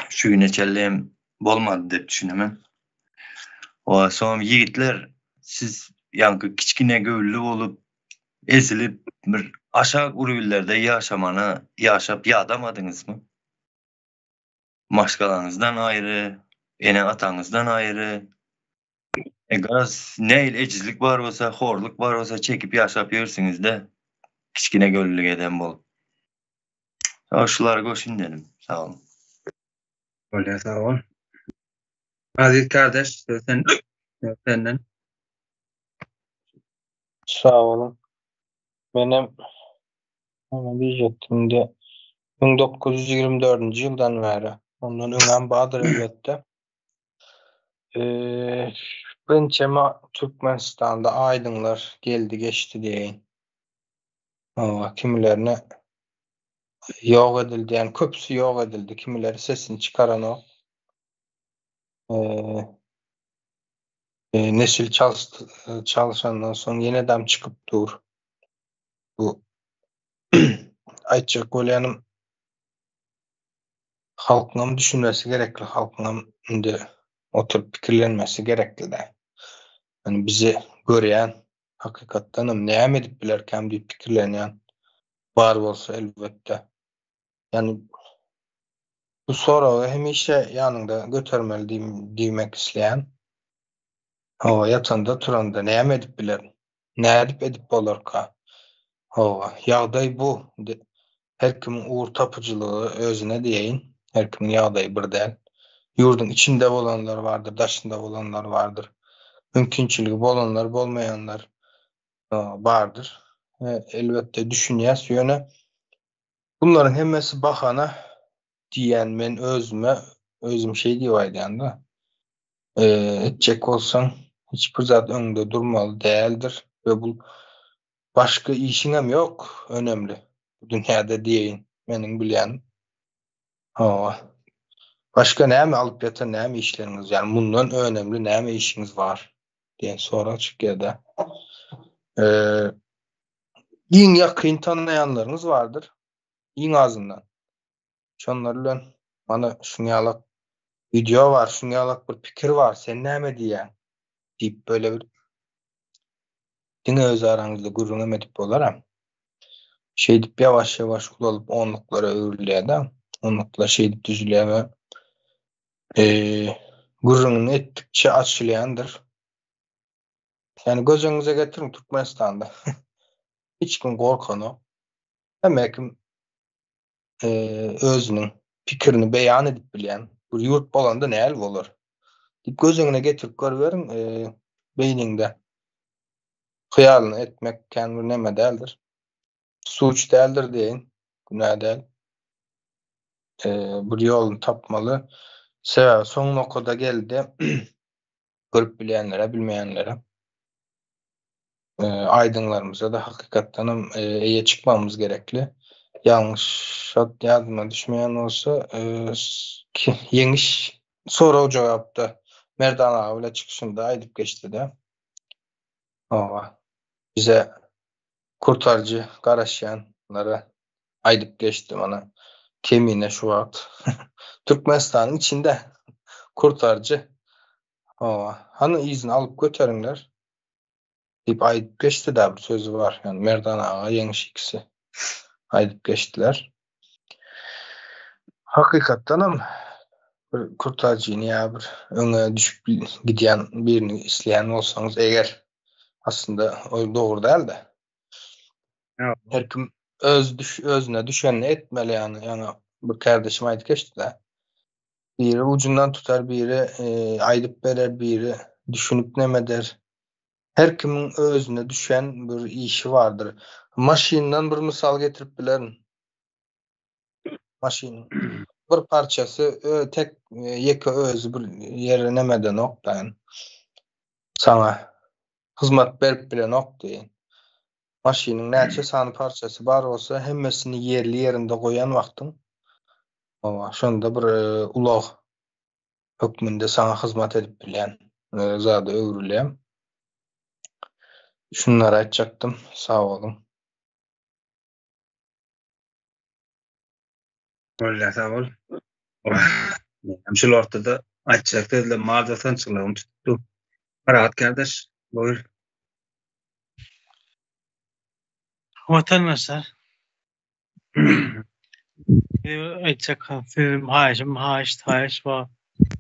Şu güne çenli hem bolmady diýip düşünemen. Oa soňam ýigitler siz ýaňky kiçgine göwünli bolup ezilip bir aşak urwillerde ýaşamana ýaşap ýadamadyňyzmy? Maşgalaňyzdan aýry, ene-ataňyzdan aýry. E garaz nähili ejizlik bar bolsa, horluk bar bolsa çekip ýaşap ýörsüňizde kiçgine göwünlilik eden bolup. Sag şulary goşun dedim. Sag boluň. Bolýar sag bol. Aziz kardeş söz sen söz senden. Sag boluň. Menem näme diýjekdim indi 1924-nji ýyldan bäri, ondan öňem bardyr elbetde. Eee, ençeme Türkmenistanda aýdyňlar geldi geçdi diýeýin. Hawa, kimilerine ýok edildi, ýagny köpüsi ýok edildi, kimileri sesini çykaranok. Nesil çalşandan soň ýene-dam çykyp dur. Bu aýtjak bolýanym halkyňam düşünmesi gerekli, halkyňam indi oturyp pikirlenmesi gerekli-dä. Ýagny bizi görýän Hakykatdanam näme edip bilerkäm diýip pikirlenýän bar bolsa elbetde. Ýagny bu soragy hemişe ýanyňda götermeli diýmek isleýän. Hawa, ýatanda turanda näme edip bilerin? Nädip edip bolarka? Hawa, ýagdaý bu. Indi her kimiň ugur tapyjylygy özüne diýeýin. Her kimiň ýagdaýy bir däl. Ýurduň içinde bolanlar bardyr, daşynda bolanlar bardyr. Mümkinçiligi bolanlar, bolmaýanlar bardyr. Elbetde düşünýäs, ýöne bunlaryň hemmesi bahana diýýän men özüme, özüm şeý diýip aýdýan-da. Etjek bolsaň hiç bir zat öňüňde durmaly däldir we bu Başga işiňem ýok önemli bu dünýäde diýeýin meniň bilýänim. Hawa. Başga näme alyp ýatan näme işleriňiz ýagny mundan önemli näme işiňiz bar diýen sorag çykýada. Iň ýakyn tanaýanlaryňyz bardyr iň azyndan. Şonlar bilen mana şuň ýalak wideo bar, şuň ýalak bir pikir bar, sen näme diýýäň diýip böyle bir. Diňe öz araňyzda gürrüňem edip bolar-a. Şeýdip ýawaş-ýawaş ulalyp onluklara öwrülýär-de. Onluklar şeýdip düzülýär we gürrüňini etdikçe açylýandyr. Ýani göz öňüňize getiriň Türkmenistanda hiç kim gorkanok. Hemme kim özüniň pikirini beýan edip bilýän bir ýurt bolanda näl bolar? Diýip göz öňüne getirip görüberiň, beýniňde hyýalyny etmek kän bir neme däldir. Suç däldir diýeýin, günä däl. Bir ýoluny tapmaly. Sebäbi soň nokada geldi. Görüp bilýänlere, bilmeýänlere. Aýdyňlarymyza-da hakykatdanam eýe çykmagymyz gerekli. Ýalňyş ýadyma düşmeýän bolsa, ýeňiş sorag-jogapda Merdan aga bilen çykyşynda aýdyp geçdi-de. Hawa, bize kurtaryjy garaşýanlara aýdyp geçdi mana. Kemine şu wagt Türkmenistanyň içinde kurtaryjy. Hawa, hany yzyny alyp göteriňler. Diýip aýdyp geçdi-dä bir sözi bar. Ýani Merdan aga Ýeňiş ikisi aýdyp geçdiler. Hakykatdanam bir kurtaryjyny ýa bir öňe düşüp gidýän birini isleýän bolsaňyz eger aslynda ol dogry däl-de. Her kim öz düş özüne düşenini etmeli ýani ýaňy bir kärdeşim aýdyp geçdi-de. Biri ujundan tutar, biri aýdyp berer, biri düşünip neme eder. Her kimiň özüne düşen bir işi bardyr. Maşyndan bir mysal getirip bilerin. Maşynyň bir parçasy tek ýeke özi bir ýere neme edenok da. Saňa hyzmat berip bilenok diýen. Maşynyň näçe sany parçasy bar bolsa hemmesini ýerli ýerinde goýan wagtyň Hawa, şonda bir ulag hökmünde saňa hyzmat edip bilýän zada öwrülýär. Şunlary aýtjakdym. Sag boluň. Bolýar, sag bol. Menem şul ortada aýtjak sözlerim bardy, sançylygym tutdy. Parahat kardeş, buyur. Watandaşlar, Aýtjak sözüm haýyşym haýyşt haýyş bar,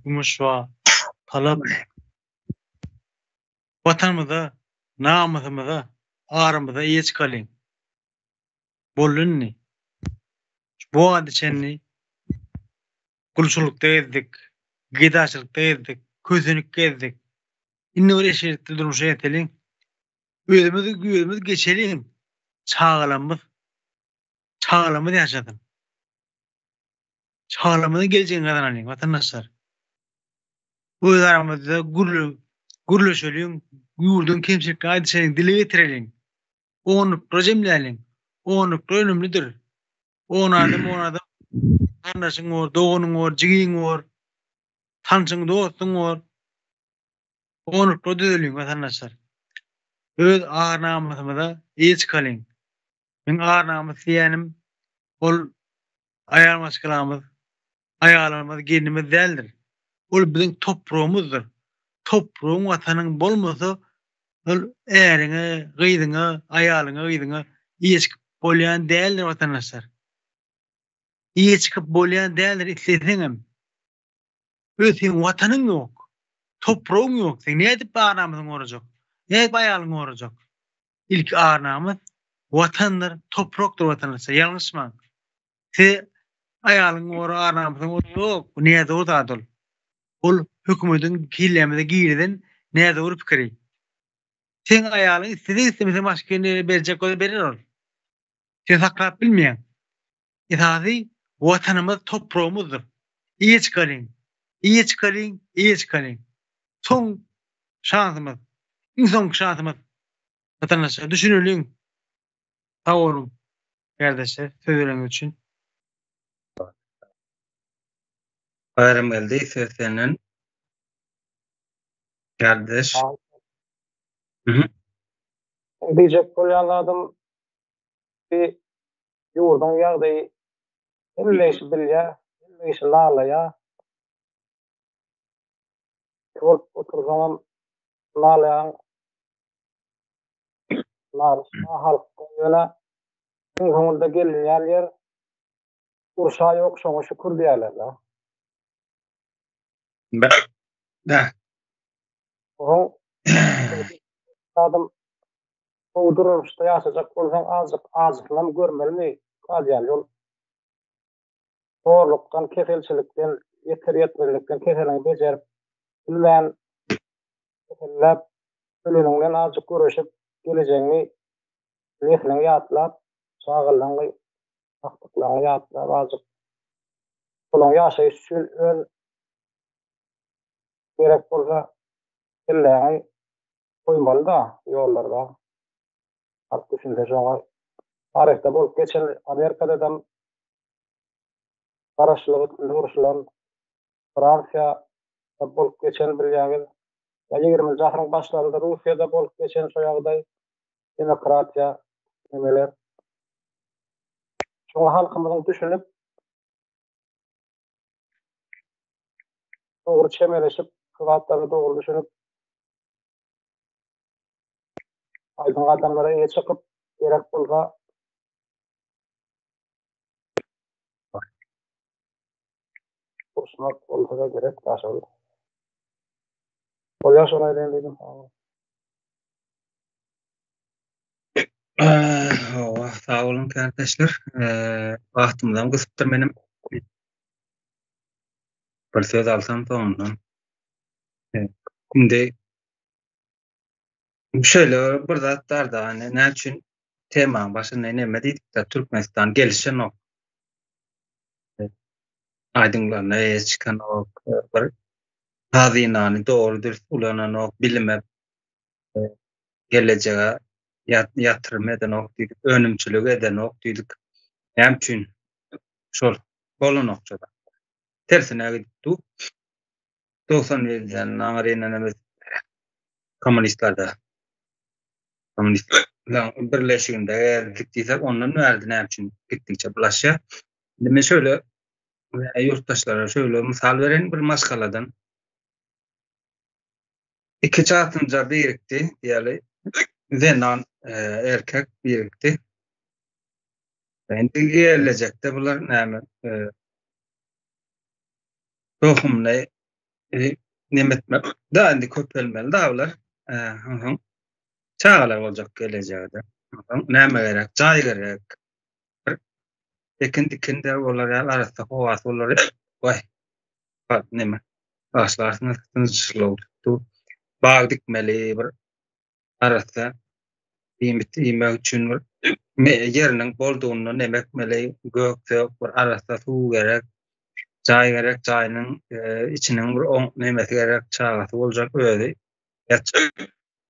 ýumuş bar, talap. Watanymyza, namysymyza, arymyza eýe çykalyň. Boldy indi. Bu wagta çenli gulçulykda gezdik, gedaçylykda gezdik, kösenip gezdik. Indi bir eşretli durmuşa ýeteliň. Özümiz özümiz geçeliň. Çagalarymyz çagalarymyz ýaşasyn. Çagalarymyzyň geljegini gazanalyň, watandaşlar. Öz aramyzda gürle gürleşeliň, ýurduň kemçiliklerini aýdyşalyň, dile getireliň. Onluklara jemläliň. Onluklar önümlidir. On adam, on adam garyndaşyň bor, doganyň bor, jigiň bor, tanşyň, dostuň bor. Onluklara düzeliň, watandaşlar. Öz ar-namysymyza eýe çykalyň. Meň ar-namys diýýänim ol aýal maşgalamyz, aýalymyz, gelnimiz däldir. Ol biziň topragymyzdyr. Topragyň, watanyň bolmasa, ol äriňe, gyzyňa, aýalyňa, gyzyňa eýe çykyp bolýan däldir, watandaşlar. Eýe çykyp bolýan däldir isleseňem. Öz seň watanyň ýok. Topragyň ýok. Sen nädip ar-namysyňy gorajak? Nädip aýalyňy gorajak? Ilki ar-namys watandyr, toprakdyr watandaşlar. Ýalňyşmaň. Size aýalyňy gora, ar-namysyňy gora ýok. Bu nädogry zat ol. Ol hökümetiň kellämize girizen nädogry pikiri. Seň aýalyň isleseň islemeseň başga birine berjek bolsa berer ol. Sen saklap bilmeýäň. Esasy Watanymyz topragymyzdyr. Eýe çykalyň. Eýe çykalyň, eýe çykalyň. Soň şansymyz. Iň soňky şansymyz. Watandaşlar düşüneliň. Sag boluň kärdeşler söz bereniňiz üçin. Baýramgeldi söz senden. Kärdeş. Diýjek bolýan zadym bir ýurduň ýagdaýy hemme kişi bilýär, hemme kişi nalaýar. Bolup otursaňam nalaýaň. Nalyş bar halkda ýöne iň soňunda gelinýän ýer urşa ýok şoňa şükür diýýärler-de. Bä. Oň adam gowy durmuşda ýaşajak bolsaň azjyk ajysynam görmelimi galýar ýol. Horlukdan, keselçilikden, ýeter-ýetmezlikden keseliňi bejerip bilmän, keselläp, öleniňden azjyk göreşip, gelejegiňi, nesliňi ýatlap, çagalaryňy, agtyklaryňy ýatlap azjyk şolaryň ýaşaýşy üçin öz gerek bolsa kelläňi goýmaly-da ýollarda. Halk düşünse şoňa. Taryhda bolup geçen Amerikadadam garaşlylyk üstünde urşulan, Fransiýada bolup geçen bilýäňiz. Ýa ýigriminji asyryň başlarynda Russiýada bolup geçen şo ýagdaý, demokratiýa nemeler. Şoňa halkymyzyň düşünip, dogry çemeleşip, şu zatlara dogry düşünip, aýdyň adamlara eýe çykyp, gerek bolsa uruşmak bolsa-da gerek daşary. Bolýar şony aýdaýyn diýdim. Hawa, sag boluň kärdeşler. Wagtymyzam gysypdyr menem. Bir söz alsam soňundan. Indi şeýle bir zat bar-da, hani näme üçin temaň başynda neme diýdik-de, Türkmenistan gelişenok. Aýdyňlaryna eýe çykanok, bir hazynany dogry dürs ulananok, bilime gelejege ýatyrym edenok diýdik, önümçilik edenok diýdik. Näme üçin şol bolanok şo zat? Tersine gidip dur. 91-den aňry indi biz kommunistlerde kommunistler birleşiginde geldik diýsek, ondan bärde näme üçin gitdikçe bulaşýar. Indi men şöyle ýurtdaşlara şöyle mysal bereýin bir maşgaladan. Iki çatynja birikdi diýeli. Zenan, e, erkek birikdi. Indi gelejekde bular näme? E, tohumyny e, neme etmek da indi köpelmeli da bular. E, onsoň çagalar boljak gelejekde. Onsoň näme gerek? Jaý gerek. Bir ekin dikin de bolar ýaly arassa howasy bolar. Waý. Neme? Başlarsyňyz tynçlyk tutdy. Bag dikmeli bir arassa iýmit iýmek üçin bir ýeriniň boldugyndan neme etmeli, gök-sök bir arassa suw gerek, jaý gerek, jaýynyň e, içiniň bir oň nemesi gerek, çagasy boljak özi ýatjak,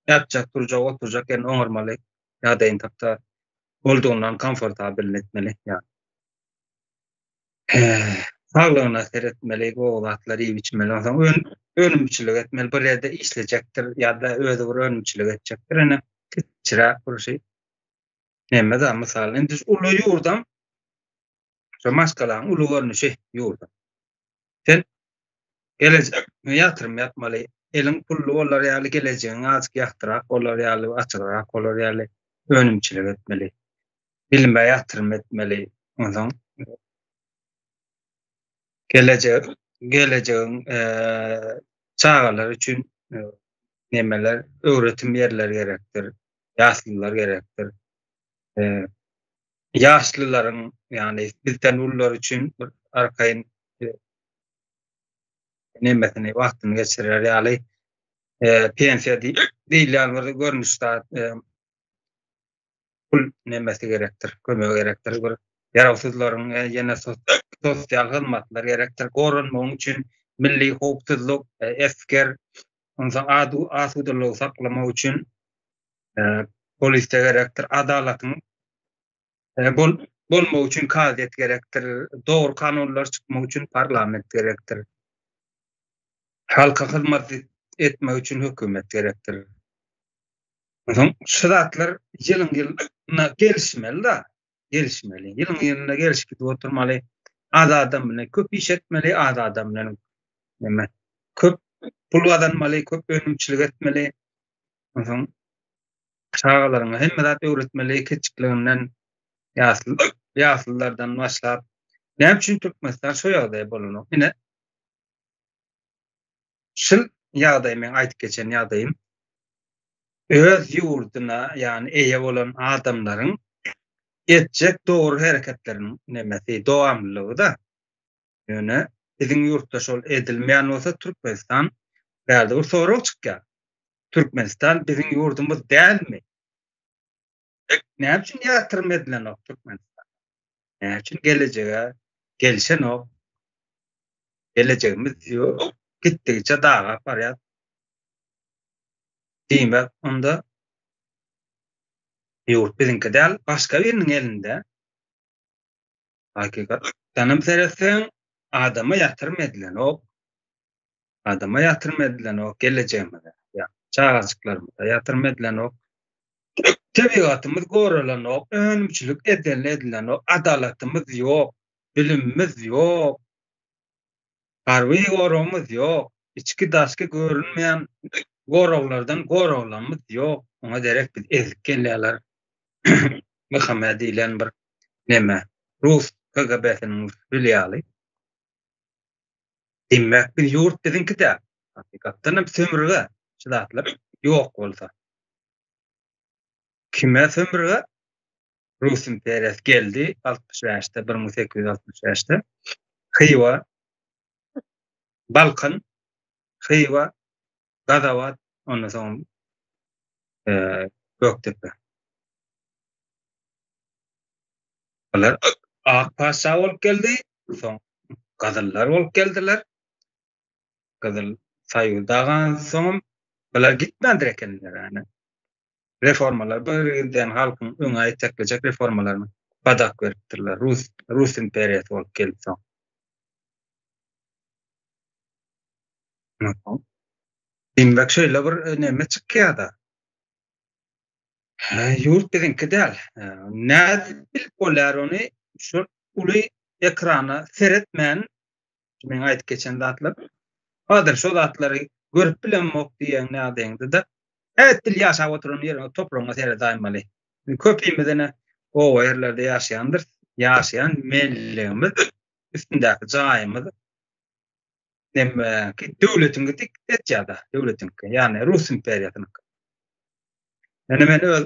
ýatjak, durjak, oturjak ýerini oňarmaly, ýagdaýyny tapsa boldugyndan komfortabel etmeli. Ýa. Saglygyna seretmeli, gowy zatlar iýip içmeli. Onsoň ön, önümçilik etmeli. Bir ýerde işlejekdir ýa-da özi bir önümçilik etjekdir. Ene kiçiräk bir şey. Neme da mysal, indi uly ýurdam şu maşgalaň uly görnüşi ýurdam. Sen gelejek ýatyrym ýapmaly. Eliň pully bolar ýaly, gelejegiň azajyk ýagtyrak bolar ýaly, açygrak bolar ýaly önümçilik etmeli. Bilime ýatyrym etmeli. Onsoň gelejek gelejegiň çagalar üçin nemeler, öwretim ýerleri gerekdir, ýaşlylar gerekdir. Ýaşlylaryň, ýagny bizden ulular üçin bir arkaýyn nemesini, wagtyny geçirer ýaly pensiýa diýilýän bir görnüş zat pul nemesi gerekdir, kömegi gerekdir. Bir ýarawsyzlaryň e, ýene sosial hyzmatlar gerekdir. Goranmagyň üçin milli howpsuzlyk, e, esger, onsoň adu asudalygy saklamak üçin e, polisiýa gerekdir. Adalatyň bol bolmagy üçin kazyýet gerekdir. Dogry kanunlar çykmak üçin parlament gerekdir. Halka hyzmat etmek üçin hökümet gerekdir. Onsoň şu zatlar ýylyň ýylyna gelişmeli-da, gelişmeli. Ýylyň ýylyna gelişip gidip oturmaly. Az adam bilen köp iş etmeli, az adam bilen näme köp pul gazanmaly, köp önümçilik etmeli. Onsoň Çagalaryňa hemme zat öwretmeli kiçikliginden ýasly ýaslylardan başlap. Näme üçin Türkmenistan şo ýagdaýa bolanok? Ine şul ýagdaý meň aýdyp geçen ýagdaýym. Öz ýurduna ýagny eýe bolan adamlaryň etjek dogry hereketleriniň nemesi, dowamlylygy-da. Ýöne biziň ýurtda şol edilmeýän bolsa Türkmenistan bärde bir sorag çykýar. Türkmenistan biziň ýurdumyz dälmi? Näme üçin ýatyrym edilenok Türkmenistan? Näme üçin gelejege gelişenok? Gelejegimiz ýok. Gitdigiçe dagap barýar. Diýmek, onda ýurt biziňki däl, başga biriniň elinde. Hakykatdanam seretseň, adama ýatyrym edilenok. Adama ýatyrym edilenok, gelejegimize, ýa çagajyklarymyza ýatyrym edilenok. Tebigatymyz goralanok, önümçilik edilenok, adalatymyz ýok, bilimimiz ýok, harby goragymyz ýok, içki-daşky görünmeýän goraglardan goraglamyz ýok. Oňa derek biz ezip gelýärler. MHM diýlen bir neme, rus KGB-siniň filialy. Diýmek, biz ýurt biziňki däl. Hakykatdan hem sömürge şu zatlar ýok bolsa. Kime sömürge? Rus imperiýasy geldi 65-de, 1865-de. Hywa, Balkan, Hywa, Gazawat, ondan soň Gökdepe. Bular ak patyşa bolup geldi, soň gyzyllar bolup geldiler. Gyzyl Soýuz dagan soňam bular gitmändir ekenler ýani. Reformalar bir giden halkyň öňe iteklejek reformalaryny badak beripdirler. Rus Rus imperiýasy bolup geldi soň. Diýmek şeýle bir neme çykýar-da. Ýurt biziňki däl. Nädip bilip bolýar ony? Şu uly ekrana seretmän, meň aýdyp geçen zatlar. Häzir şo zatlary görüp bilemok diýen nädeňde-de. Edil ýaşap oturan ýeriňe, topragyňa seredaýmaly. Köpimiz ene oba ýerlerde ýaşaýandyrys. Ýaşaýan mellegimiz, üstündäki jaýymyz Neme, döwletiňki dik etýär-de, döwletiňki, ýagny Rus imperiýasynyňky. Ýöne men öz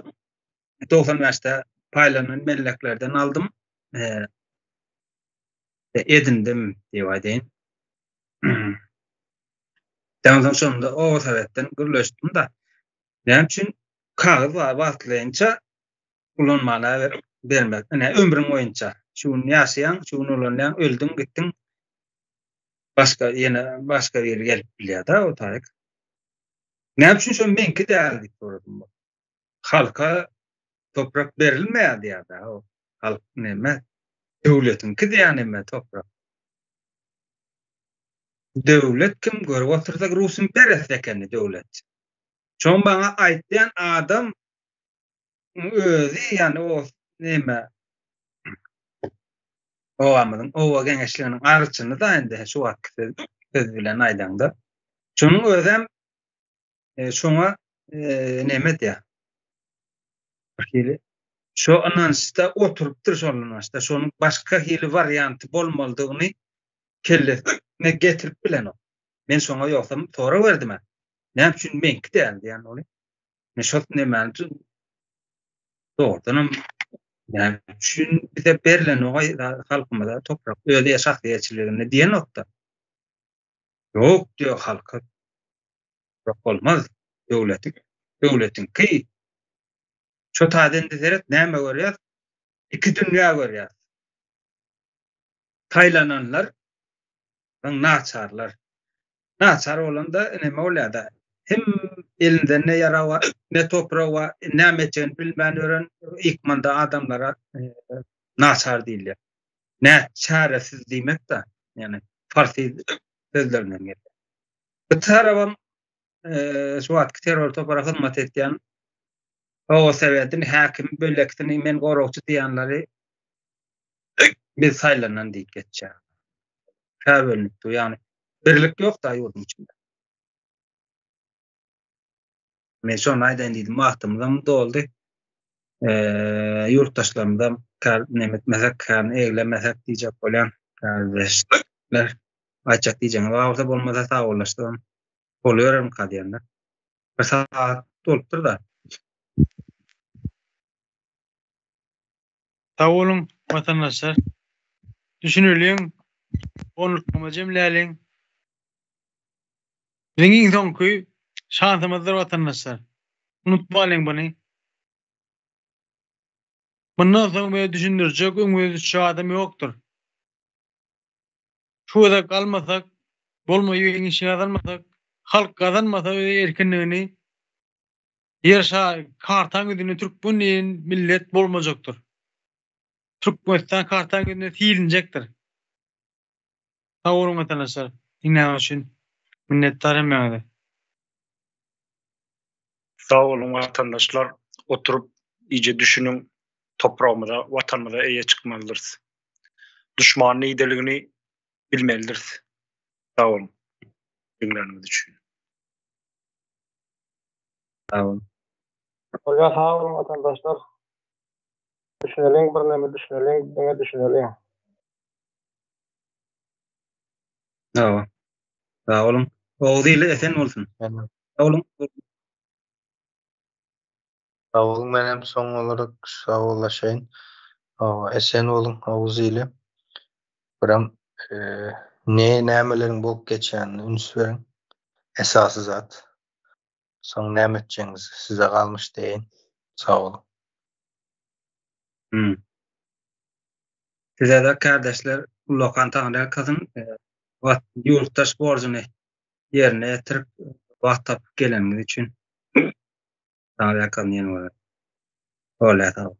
95-de paýlanan melleklerden aldym. Edindim diýip aýdaýyn. Ondan soň şonda oba sowetden gürleşdim-de. Näme üçin kagyz bar wagtlaýynça ulanmana bermek. Ine ömrüň boýunça. Şu gün ýaşaýaň, şu gün ulanýaň, öldüň, gitdiň. Başga ýene başga biri gelip bilýär-de o taýyk. Näme üçin şo meňki däl diýip soradym. Halka toprak berilmeýär diýýär-de o. Halk näme? Döwletiňki diýýär näme toprak. Döwlet kim görüp otursak Rus imperiýasy ekeni döwlet. Şoň maňa aýtýan adam özi ýagny o neme obamyzyň oba geňeşliginiň arçyny da indi şu wagtky söz, söz bilen aýdaňda. Şonuň özem e, şoňa e, neme edýär. Bir hili şo ynançda oturypdyr şol ynançda. Şonuň başga hili warianty bolmalydygyny kellesine getirip bilenok. Men şoňa ýogsam sorag berdim. Näme üçin meňki däl diýen ony. Men şol nämäni dogrudanam näme üçin bize berlen o halkymyza toprak öz şahsy eýeçiliginde diýenokda. Ýok diýýär halka. Toprak bolmaz. Döwletiň döwletiňki. Şo taýda indi seret näme görýäs? Iki dünýä görýäs. Saýlananlar naçarlar. Naçar bolanda neme bolýar-da? Hem elinde ne ýarag bar, ne toprak bar, näme etjegini bilmän ýören ykmanda adamlara naçar diýilýär. Nä çäresiz diýmek-de, ýagny farsi sözlerinden gelýär. Bu tarabam şu wagtky terror topara hyzmat edýän oba sowetini, häkimi, bölekisini men goragçy diýenleri biz saýlanan diýip geçýär. Kä bölünip dur. Ýagny birlik ýok da ýurduň içinde. Men şony aýdaýyn diýdim. Wagtymyzam doldy. Eee, ýurtdaşlarymyzam kär neme etmesek, kän eglemesek diýjek bolýan. Kärdeşler aýtjak diýjegiňiz bar bolsa bolmasa sagbollaşsam boluberermika diýende. Bir sagat bolupdyr-da. Sag boluň watandaşlar. Düşüneliň, onluklama jemläliň. Biziň iň soňky şansymyzdyr watandaşlar. Unutmalyň buny. Mundan soň bize düşündirjek, öňümize düşjek adam ýokdur. Şu gezek almasak, bolmaýy ýeňişi gazanmasak, halk gazanmasa öz erkinligini, Ýer şary kartaň ýüzünde türkmen diýen millet bolmajakdyr. Türkmenistan kartaň ýüzünde silinjekdir. Sag boluň watandaşlar diňläniňiz üçin minnetdar hemmäňize. Sag boluň watandaşlar oturyp iýje düşüniň topragymyza watanymyza eýe çykmalydyrys. Duşman nideligini bilmelidiris. Sag boluň diňläniňiz üçin. Sag boluň. Bolýar sag boluň watandaşlar. Düşüneliň birneme düşüneliň diňe düşüneliň. Hawa. Sag boluň. Oguz ili esen bolsun. Sag boluň. Sag boluň menem soň olarak sagbollaşaýyn. Hawa esen boluň Oguz ili. Biram ne nämeleriň bolup geçýänine üns beriň. Esasy zat. Soň näme etjegiňiz size galmyş diýeýin. Sag boluň. Hmm. Size-de kärdeşler ullakan taňryýalkasyn. Ýurtdaş borjuny ýerine ýetirip, wagt tapyp geleniňiz üçin taňryýalkasyn ýene bir. Bolýar sag bol.